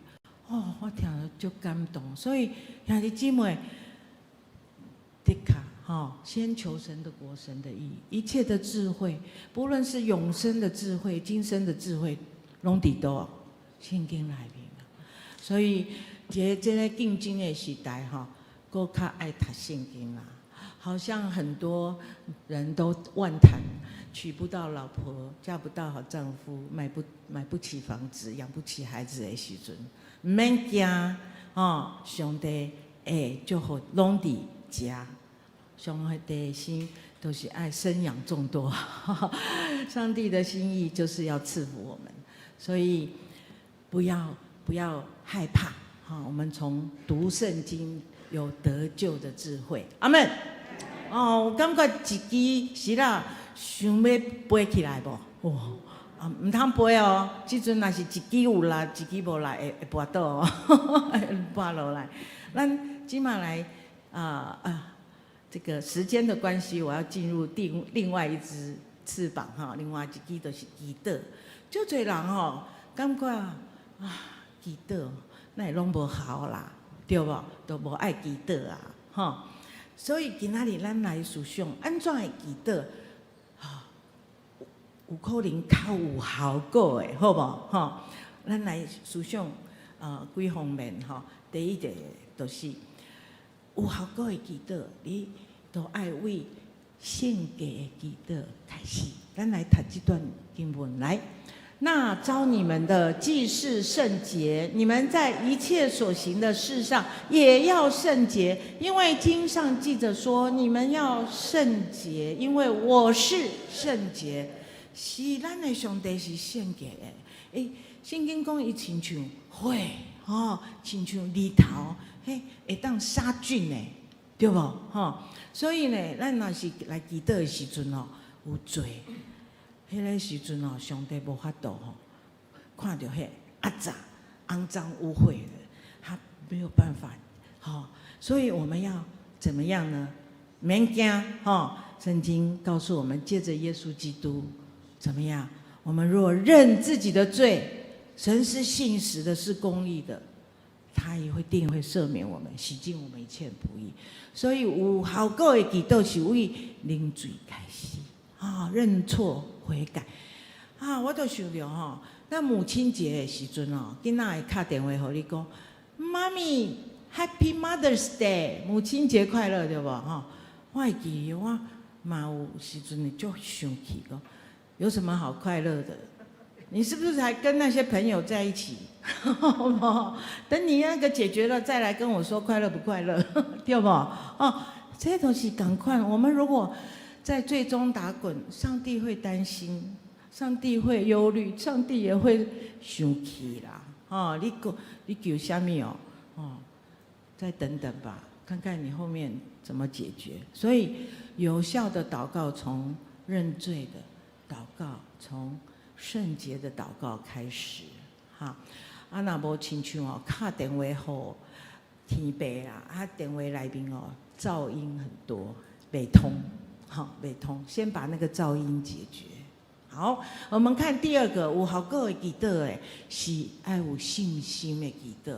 哦，我聽了就感動。所以兄弟姊妹，的確吼，先求神的國，神的義，一切的智慧，不論是永生的智慧、今生的智慧，攏佇佗聖經內面。所以，這個競爭的時代，吼，閣較愛讀聖經啦。好像很多人都萬談，娶不到老婆，嫁不到好丈夫，買不起房子，養不起孩子的時陣，毋免驚，哦，上帝會祝福攏佇遮，上帝的心都是愛生養眾多，上帝的心意就是要賜福我們，所以不要害怕，哈，我們從讀聖經有得救的智慧，阿門。哦，有感覺一支石仔想欲飛起來無？哇！啊，毋通飛哦！這陣若是一支有力，一支無力，會跋倒哦，會跋落來。咱這馬來啊啊，這個時間的關係，我要進入另外一隻翅膀哈，另外一支就是祈禱。足濟人吼，感覺啊，祈禱哪會攏無效啦，對無？都無愛祈禱啊，吼。所以今仔日咱來思想，按怎會祈禱？吼，有可能較有效果的，好無？吼，咱來思想幾方面吼。第一個就是有效果的祈禱，你都愛為聖潔的祈禱開始。咱來讀這段經文來。那召你們的既是聖潔，你們在一切所行的事上也要聖潔，因為經上記著說：你們要聖潔，因為我是聖潔。是咱的上帝是聖潔的。欸，聖經講伊親像火，吼，親像日頭，彼會當殺菌的，對無？吼，所以呢，咱若是來祈禱的時陣吼，有罪。彼個時陣哦，上帝無法度吼，看著彼骯髒、骯髒污穢的，他沒有辦法，吼，所以我們要怎麼樣呢？免驚，吼！聖經告訴我們，借著耶穌基督，怎麼樣？我們若認自己的罪，神是信實的，是公義的，他也會定會赦免我們，洗淨我們一切不義。所以有效果的祈禱是為認罪開始，啊，認錯悔改。啊，我就想著吼，咱母親節的時陣哦，囡仔會敲電話予你講，媽咪，Happy Mother's Day，母親節快樂，對無？吼，我會記得我嘛有時陣會足生氣，講有什麼好快樂的？你是不是還跟那些朋友在一起？等你那個解決了，再來跟我說快樂不快樂，對無？哦，這東西趕快。我們如果在罪中打滾，上帝會擔心，上帝會憂慮，上帝也會生氣啦。哦，你求你求啥物哦？哦，再等等吧，看看你後面怎麼解決。所以有效的禱告從認罪的禱告，從聖潔的禱告開始，哈。啊，若無親像哦，敲電話予天父啦，啊，電話內面哦，噪音很多，袂通，好，袂通，先把那個噪音解決。好，我們看第二個有效果的祈禱的，是愛有信心的祈禱。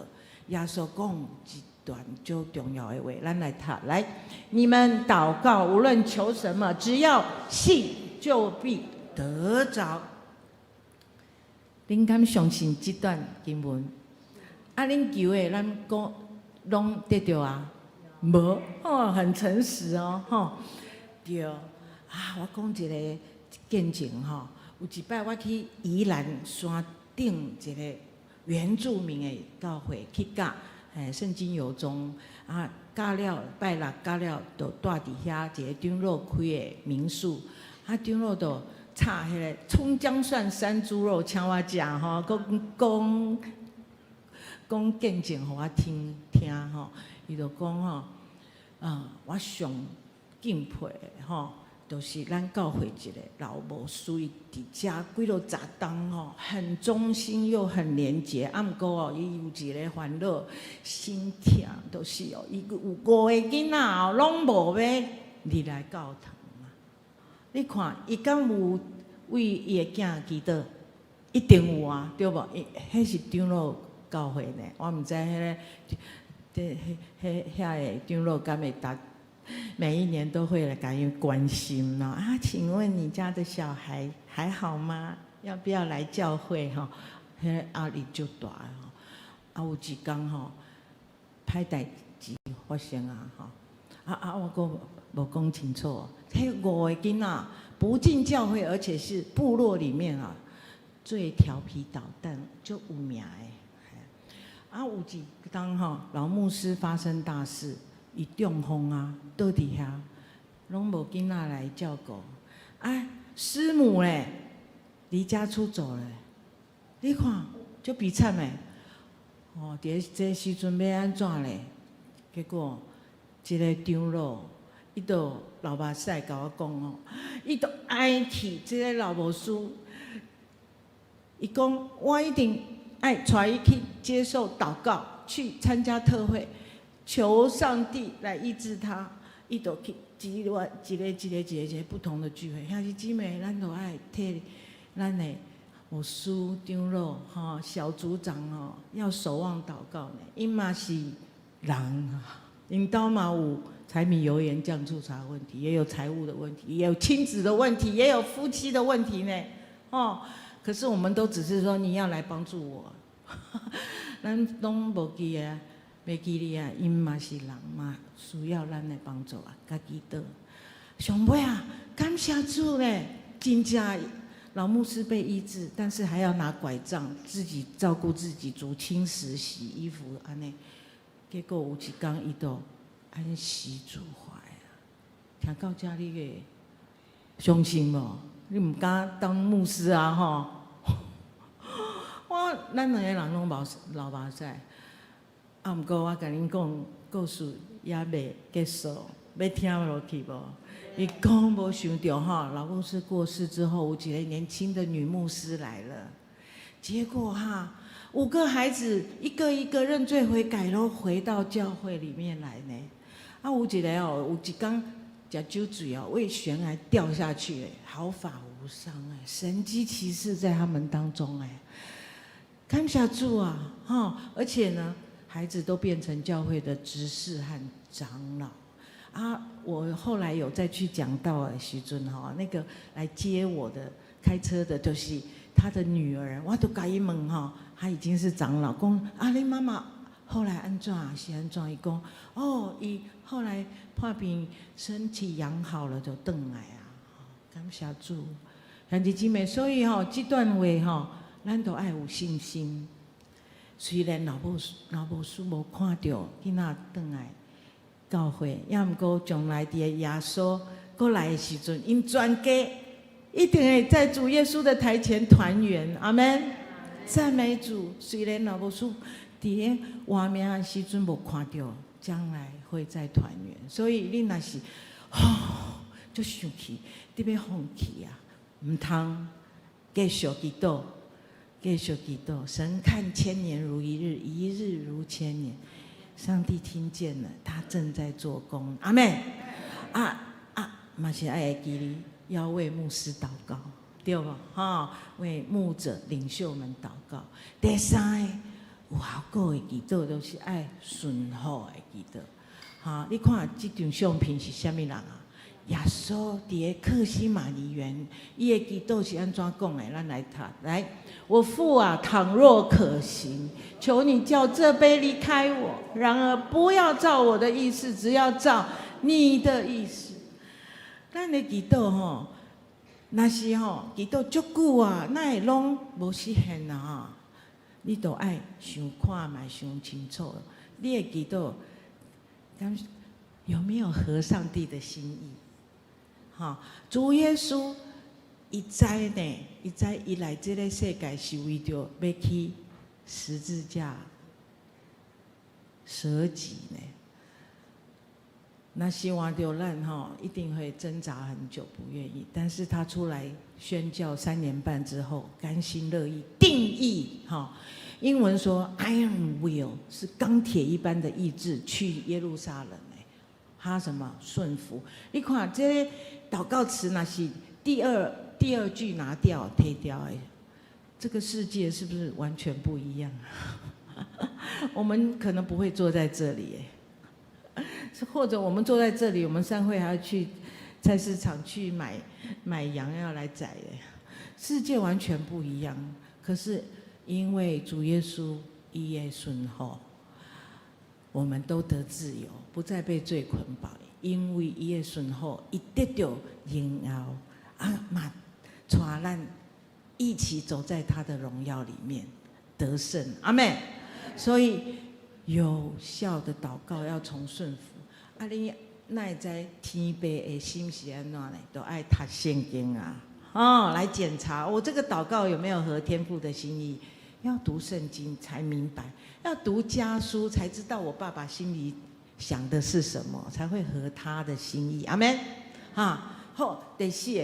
耶穌講一段足重要的話，咱來讀來，你們禱告，無論求什麼，只要信，就必得着。恁敢相信這段經文？啊，恁求的，咱講攏得著啊？無哦，很誠實哦，吼。對啊，我講一個見證吼，有一擺我去宜蘭山頂一個原住民的教會去教，聖經遊蹤啊，教了拜六教了，就蹛佇遐一個長老開的民宿，啊，長老就炒彼個蔥薑蒜山豬肉，請我食吼，閣講講見證予我聽聽吼，伊就講吼，啊，我上敬佩的吼，就是咱教會一個老牧師，伊佇遮幾落十冬吼，很忠心又很廉潔。啊，毋過哦，伊有一個煩惱，心痛，就是哦，伊有五個囡仔哦，攏無欲入來教堂啊。你看，伊敢有為伊的囝祈禱？一定有啊，對無？伊彼是長老教會呢，我毋知彼个，這彼彼遐个長老敢會答。每一年都會來共伊關心咯啊，請問你家的小孩還好嗎？要不要來教會？吼，彼个壓力足大吼。啊，有一工吼，歹代誌發生啊吼。啊啊，我閣無講清楚。彼五個囡仔不進教會，而且是部落裡面啊最調皮搗蛋、足有名的。啊，有一當吼，老牧師發生大事。伊中風啊，倒佇遐，攏無囡仔來照顧。啊，師母咧，離家出走了。你看，足悲慘的。哦，佇這時陣欲按怎咧？結果，一個長老，伊就流目屎共我講哦，伊就哀去這个老牧師，伊講我一定愛帶伊去接受禱告，去參加特會。求上帝來醫治他，伊就去一個一個一個一個一個不同的聚會。兄弟姊妹，咱都愛替咱的牧師、長老、吼小組長哦，要守望禱告呢。𪜶嘛是人啊，𪜶兜嘛有柴米油鹽醬醋茶問題，也有財務的問題，也有親子的問題，也有夫妻的問題呢。哦，可是我們都只是說你要來幫助我，咱攏無記啊。袂記得啊，𪜶嘛是人嘛，需要咱的幫助啊，佮祈禱。上尾啊，感謝主咧，真正老牧師被醫治，但是還要拿拐杖自己照顧自己，煮輕食、洗衣服按呢。結果有一工伊就安息主懷啊。聽到這你會相信無？你毋敢當牧師啊吼？我咱兩個人攏無流目屎。啊，毋過我共恁講，故事猶未結束，欲聽落去無？伊講無想著吼，老牧師過世之後，有一個年輕的女牧師來了，結果哈，五個孩子一個一個認罪悔改，都回到教會裡面來呢。啊，有一個哦，有一工食酒醉哦，為懸崖掉下去，毫髮無傷哎，神蹟奇事在他們當中哎，感謝主啊，哈！而且呢，孩子都變成教會的執事和長老啊！我後來有再去講道的時陣吼，那個來接我的開車的，就是他的女兒，我都共伊問吼，他已經是長老，講啊，你媽媽後來按怎是按怎？伊講哦，伊後來破病，身體養好了就轉來啊！感謝主，兄弟姊妹，所以吼，這段話吼，咱都愛有信心。雖然老牧師無看著囡仔轉來教會，猶毋過將來佇耶穌閣來的時陣，𪜶全家一定會在主耶穌的台前團圓。阿門。讚美主。雖然老牧師佇咧活命的時陣無看著，將來會再團圓。所以你若是吼，足生氣，你欲放棄啊，毋通，繼續祈禱，繼續祈禱。神看千年如一日，一日如千年。上帝聽見了，他正在做工。阿們。啊啊，嘛是愛會記得要為牧師禱告，對無？哈，為牧者領袖們禱告。第三个有效果的祈禱，就是愛順服的祈禱。哈，你看這張相片是啥物人啊？耶穌佇个客西馬尼園，伊的祈禱是按怎講的？咱來讀。來，我父啊，倘若可行，求你叫這杯離開我。然而不要照我的意思，只要照你的意思。咱的祈禱吼，若是吼祈禱足久啊，哪會攏無實現啊？你都愛想看覓，想清楚，你的祈禱，敢有沒有合上帝的心意？哈，主耶穌伊知呢，伊知伊來這个世界是為著欲去十字架捨己呢。若是換著咱吼，一定會掙扎很久，不願意。但是他出來宣教3年半之後，甘心樂意，定意哈。英文說 “iron will” 是鋼鐵一般的意志去耶路撒冷。他什麼順服？你看這个禱告詞，若是第二句拿掉、推掉，哎，這個世界是不是完全不一樣？我們可能不會坐在這裡，哎，或者我們坐在這裡，我們散會還要去菜市場去買羊要來宰，哎，世界完全不一樣。可是因為主耶穌伊的順服，我們都得自由，不再被罪捆綁。因為伊的順服，伊得著榮耀啊嘛，帶咱一起走在他的榮耀裡面得勝。阿們。所以有效的禱告要從順服。啊，你哪會知天父的心是按怎呢？都愛讀聖經啊，哦，來檢查我這個禱告有沒有合天父的心意。要讀聖經才明白，要讀家書才知道我爸爸心裡想的是什麼，才會合他的心意。阿們。哈，好，第四個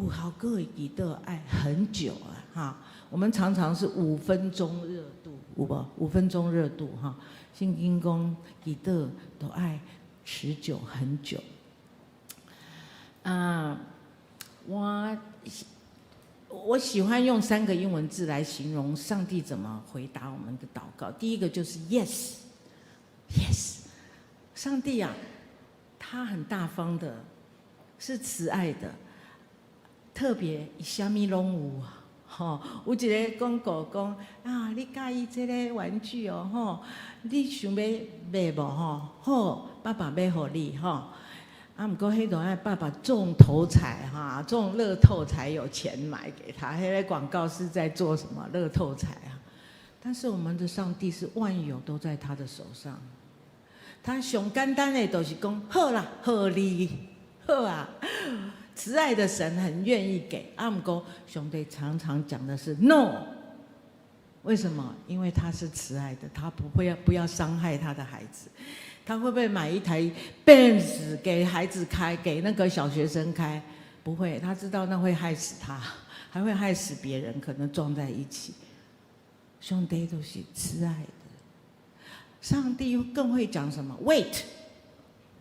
有效果的祈禱愛很久啊，哈。我們常常是五分鐘熱度，有無？五分鐘熱度哈。聖經講祈禱都愛持久很久。啊，我喜歡用三個英文字來形容上帝怎麼回答我們的禱告。第一個就是 yes，yes，上帝啊，他很大方的，是慈愛的，特別伊啥物攏有。吼，有一个廣告講啊，你佮意這个玩具哦，吼，你想欲買無吼？好，爸爸買予你吼。啊，毋過彼都愛爸爸中頭彩哈，中樂透才有錢買給他。彼个廣告是在做什麼？樂透彩啊！但是我們的上帝是萬有都在他的手上，他上簡單的就是講好啦，予你好啊。慈愛的神很願意給，啊，毋過上帝常常講的是 no。為什麼？因為他是慈愛的，他不會要不要傷害他的孩子。他會不會買一台 Benz 給孩子開，給那個小學生開？不會，他知道那會害死他，還會害死別人，可能撞在一起。上帝都是慈愛的，上帝更會講什麼？Wait，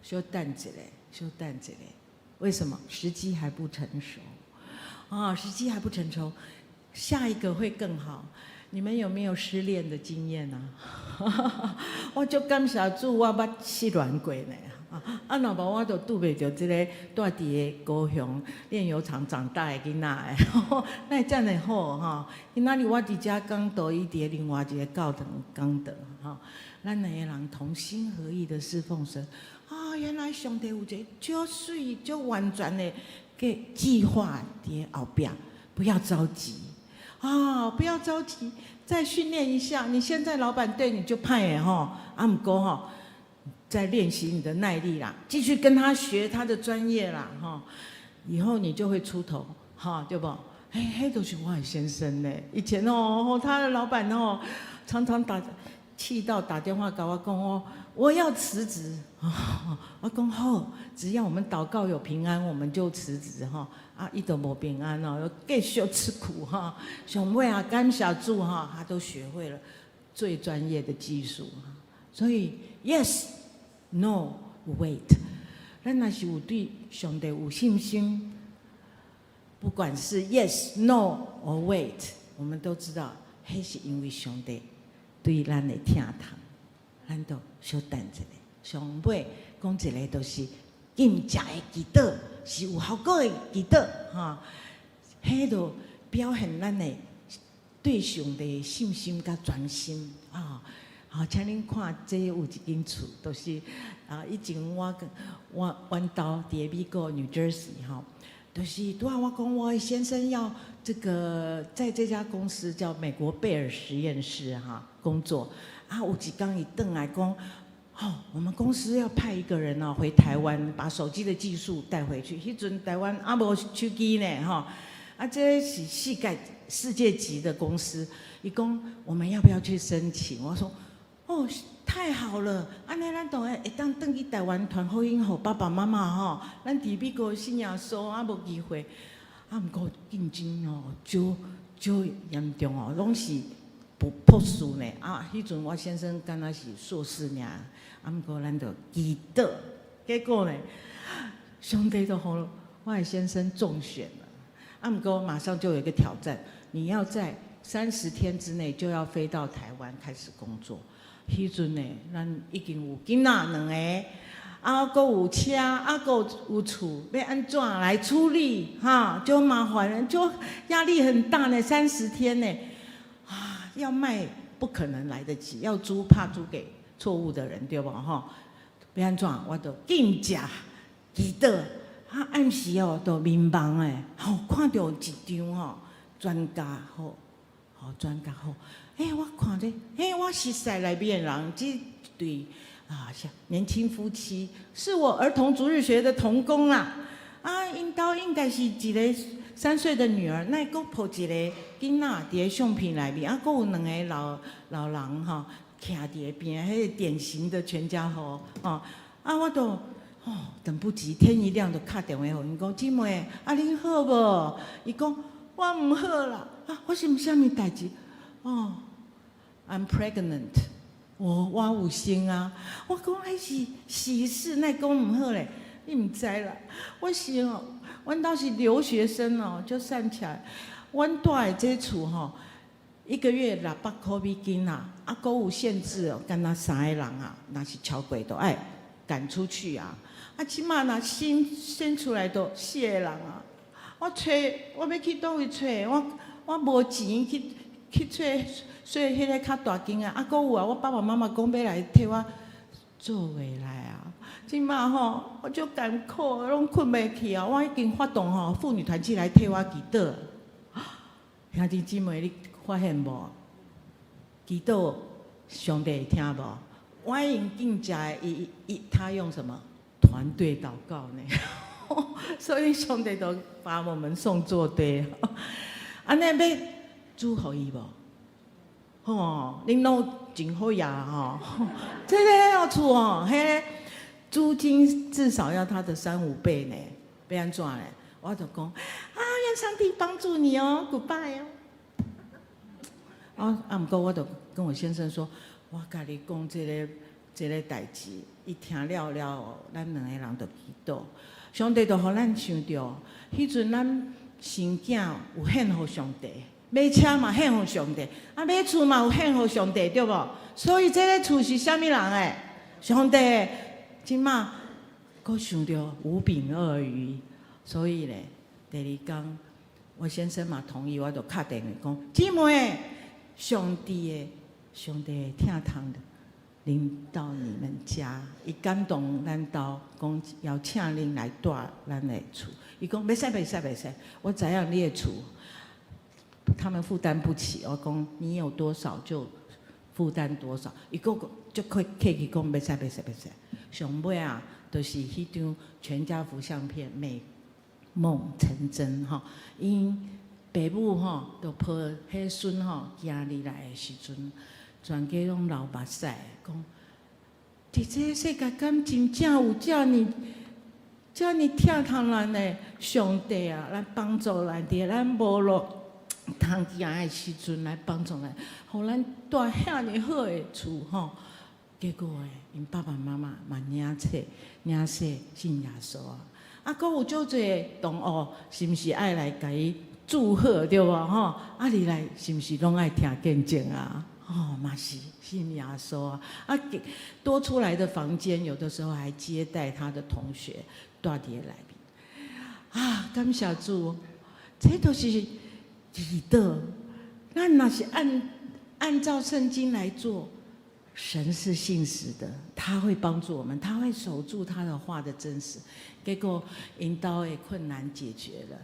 小等一下，小等一下。為什麼？時機還不成熟啊，時機還不成熟，下一個會更好。你們有沒有失戀的經驗啊？我足感謝主，我捌失戀過呢。啊，若無我就拄袂著這个蹛佇个高雄煉油廠長大的囡仔的，哪會遮爾好吼？今仔日我佇遮講道，伊佇另外一个教堂講道吼。咱兩個人同心合意的侍奉神。啊，原來上帝有一个足媠、足完全的個計劃佇後壁，不要着急。啊，不要着急，再訓練一下。你現在老闆對你就歹的吼，啊毋過吼，再練習你的耐力啦，繼續跟他學他的專業啦，吼，以後你就會出頭，哈，對不？嘿，彼都是我的先生呢。以前哦，他的老闆哦，常常打氣到打電話共我講，我要辭職。我講好，只要我們禱告有平安，我們就辭職哈。啊，伊都無平安哦，繼續吃苦哈。上尾啊，感謝主哈，他都學會了最專業的技術。所以，yes, no, wait。咱若是有對上帝有信心，不管是 yes, no or wait，我們都知道，彼是因為上帝對咱的疼痛，咱都小等一下。上尾講一个，就是禁食的祈禱是有效果的祈禱，哈，彼就表現咱的對上帝的信心佮專心啊。好，請恁看，這有一間厝，就是啊，以前我我阮兜佇美國 New Jersey 吼，就是拄仔我講我先生要這個在這家公司叫美國貝爾實驗室哈工作，啊，有一工伊轉來講，哦，我們公司要派一個人哦回台灣，把手機的技術帶回去。彼陣台灣猶無手機呢，哈，啊，這是世界級的公司。伊講我們要不要去申請？我說，哦，太好了，按呢咱就會當轉去台灣傳福音予爸爸媽媽吼。咱佇美國信耶穌啊，無機會，啊，毋過競爭哦，足足嚴重哦，攏是博士呢。啊，彼陣我先生敢若是碩士爾，啊，毋過咱就祈禱，結果呢，上帝就予我的先生中選了。啊，毋過馬上就有一個挑戰，你要在30天之內就要飛到台灣開始工作。彼陣呢，咱已經有囡仔兩个，啊，閣有車，啊，閣有厝，欲按怎來處理？哈，就麻煩，就壓力很大呢。三十天呢，啊，要賣不可能來得及，要租怕租給錯誤的人，對無？吼，欲按怎？我就禁食祈禱，啊，暗時哦，就眠夢的，吼，看著一張吼全家福，吼全家福。欸，我看著，欸，我熟似內面的人，這對啊，像年輕夫妻，是我兒童主日學的同工啦。啊，𪜶兜應該是一個3歲的女兒，那閣抱一個囡仔佇咧相片內面，啊，閣有兩个老老人吼，徛佇咧邊，彼个典型的全家福，哦，啊，我都哦等不及，天一亮就敲電話予𪜶講，姊妹，啊，恁好無？伊講我毋好啦，啊，發生啥物代誌？哦，I'm pregnant，我有生啊！我講彼是喜事，哪會講毋好咧？你毋知啦，我是哦，阮兜是留學生哦，就算起來，阮住的這厝吼，一個月600塊美金啊，啊，閣有限制哦，敢若三个人啊，若是超過就愛趕出去啊！啊，這馬若生生出來都四個人啊！我揣我欲去佗位揣？我無錢去揣，所以彼个較大間啊，啊，閣有啊，我爸爸媽媽講欲來替我做回來啊！這馬吼，我足艱苦，攏睏袂去啊！我已經發動吼婦女團契來替我祈禱。兄弟姊妹，你發現無？祈禱上帝會聽無？我用禁食的，伊伊他用什麼？團隊禱告呢？所以上帝都把我們送做對。按呢欲租予伊無？吼，恁攏真好呀吼！這个厝哦，彼租金至少要他的三五倍呢，欲按怎咧？我就講啊，願上帝幫助你哦，Goodbye 哦。啊啊，毋過我就跟我先生說，我共你講這個代誌，伊聽了了後，咱兩個人就祈禱，上帝就予咱想著，彼陣咱生囝有獻予上帝，買車嘛獻予上帝，啊買厝嘛有獻予上帝，對無？所以這个厝是啥物人的？上帝。這馬閣想著五餅二魚，所以咧，第二工我先生嘛同意，我就敲電話講，姊妹，上帝的疼痛臨到你們家，伊感動咱兜，講邀請恁來住咱的厝。伊講袂使袂使袂使，我知影你的厝，他們負擔不起。我講你有多少就負擔多少。伊閣足客氣講袂使袂使袂使。上尾啊，就是彼張全家福相片，美夢成真吼。𪜶爸母吼，就抱彼孫吼行入來的時陣，全家攏流目屎，講佇這个世界敢真正有遮爾遮爾疼痛咱的上帝啊，來幫助咱，佇咱無路通行的時陣來幫助咱，予咱蹛遐爾好的厝吼。結果欸，𪜶爸爸媽媽嘛領洗領洗信耶穌啊！啊，閣有足濟同學，是毋是愛來共伊祝賀對無吼？啊，你來是毋是攏愛聽見證啊？哦，嘛是信耶穌啊！啊，多出來的房間，有的時候還接待他的同學蹛佇內面。啊，感謝主，這都是祈禱。咱若是按照聖經來做。神是信實的，他會幫助我們，他會守住他的話的真實。結果𪜶兜的困難解決了。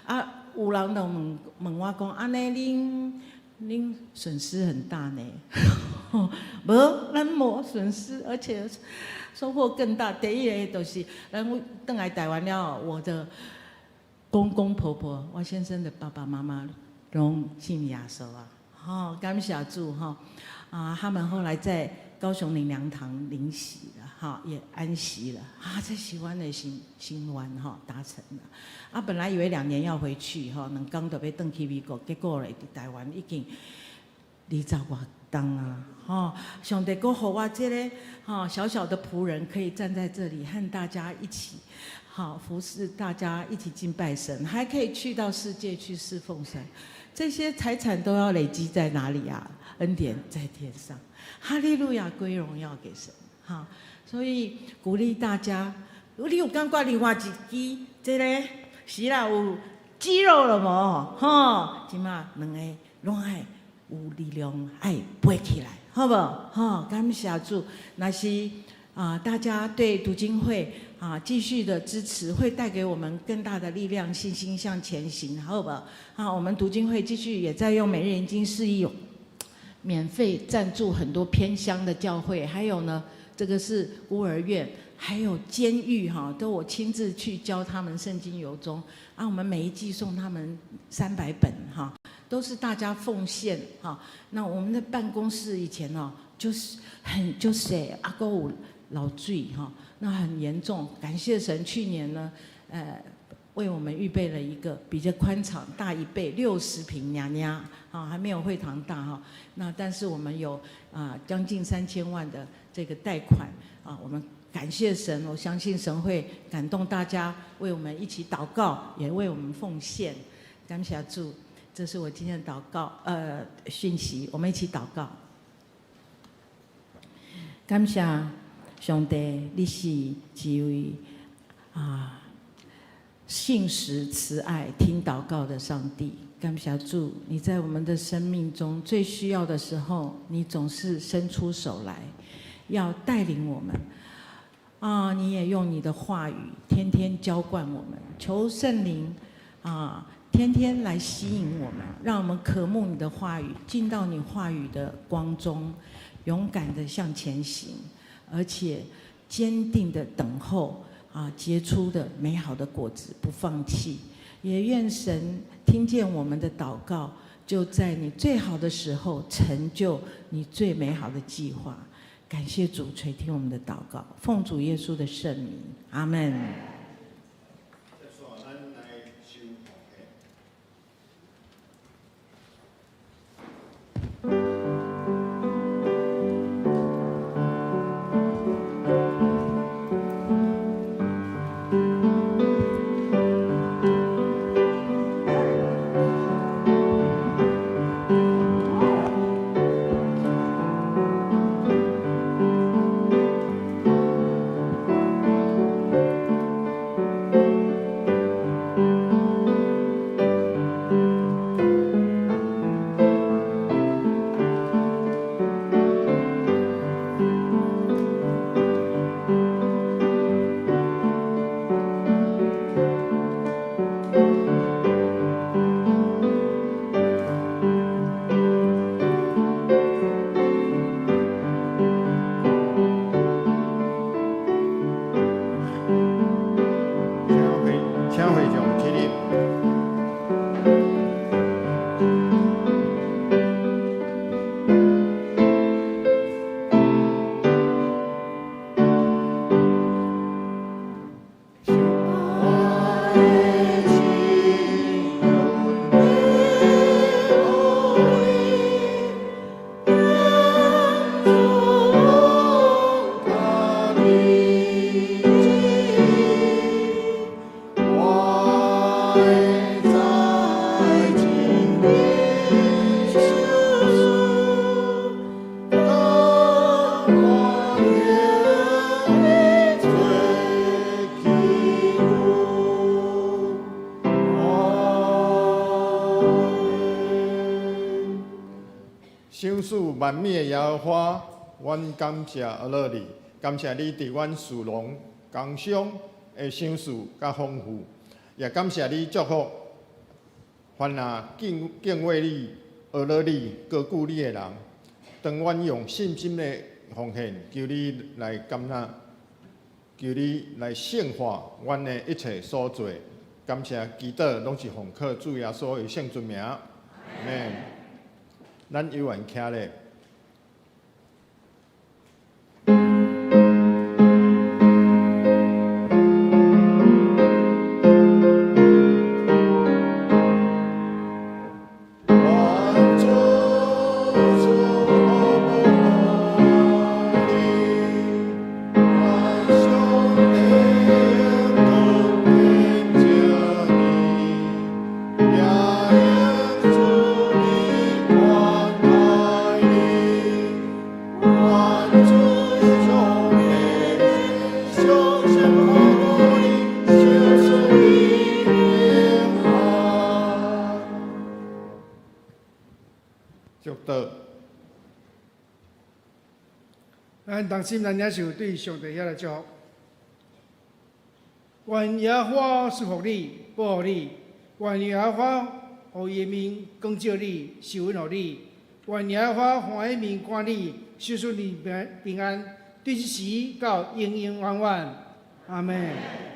啊，有人就問問我講，按呢恁恁損失很大呢？無，咱無損失，而且收穫更大。第一個就是咱轉來台灣了後，我的公公婆婆，我先生的爸爸媽媽，攏信耶穌啊！吼，感謝主吼。啊，他們後來在高雄靈糧堂領洗了，哈，也安息了。啊，這是阮的心願哈達成了。啊，本來以為2年要回去，哈，兩工就欲轉去美國，結果咧，佇台灣已經二十外冬啊，吼，上帝閣予我這个哈小小的僕人，可以站在這裡和大家一起，好服侍大家，一起敬拜神，還可以去到世界去侍奉神。這些財產都要累積在哪裡啊？恩典在天上，哈利路亞，歸榮耀給神。哈，所以鼓勵大家，你有感覺另外一支這个是啦，有肌肉了無？吼，這馬兩個攏愛有力量，愛飛起來，好無？吼，感謝主。若是啊，大家對讀經會啊繼續的支持，會帶給我們更大的力量、信心向前行，好無？好，我們讀經會繼續也在用每日研經釋義，免費贊助很多偏鄉的教會，還有呢，這個是孤兒院，還有監獄哈，都我親自去教他們聖經遊蹤啊。我們每一季送他們300本哈，都是大家奉獻哈。那我們的辦公室以前哦，就是很就是啊閣有漏水哈，那很嚴重。感謝神，去年呢，為我們預備了一個比較寬敞、大一倍，60平爾爾，啊，還沒有會堂大哈。那但是我們有啊將近3000萬的這個貸款啊，我們感謝神，我相信神會感動大家，為我們一起禱告，也為我們奉獻。感謝主，這是我今天的禱告，訊息，我們一起禱告。感謝上帝，你是一位啊信實、慈愛、聽禱告的上帝。感謝主，你在我們的生命中最需要的時候，你總是伸出手來，要帶領我們。啊，你也用你的話語天天澆灌我們，求聖靈啊，天天來吸引我們，讓我們渴慕你的話語，進到你話語的光中，勇敢的向前行，而且堅定的等候。啊，結出的美好的果子，不放棄。也願神聽見我們的禱告，就在你最好的時候成就你最美好的計劃。感謝主垂聽我們的禱告，奉主耶穌的聖名，阿門。咱來收奉獻。萬物的耶和華，阮感謝阿樂你，感謝你佇阮屬農工商的賞賜佮豐富，也感謝你祝福凡若敬敬畏你、學樂你、高舉你的人。當阮用信心的奉獻，求你來感恩，求你來聖化阮的一切所做。感謝祈禱，攏是奉靠主耶穌的聖尊名。阿們。咱有緣徛咧。願主賜福予你，願上帝光照你，也用慈悲關待你。願主將帝向上高舉你，賞賜你平安。祝禱。咱同心來領受對上帝遐來祝福。願耶和華賜福你，保護你；願耶和華予伊的面光照你，施恩予你；願耶和華歡喜面觀你，賞賜你平平安。對這時到永永遠遠，阿們。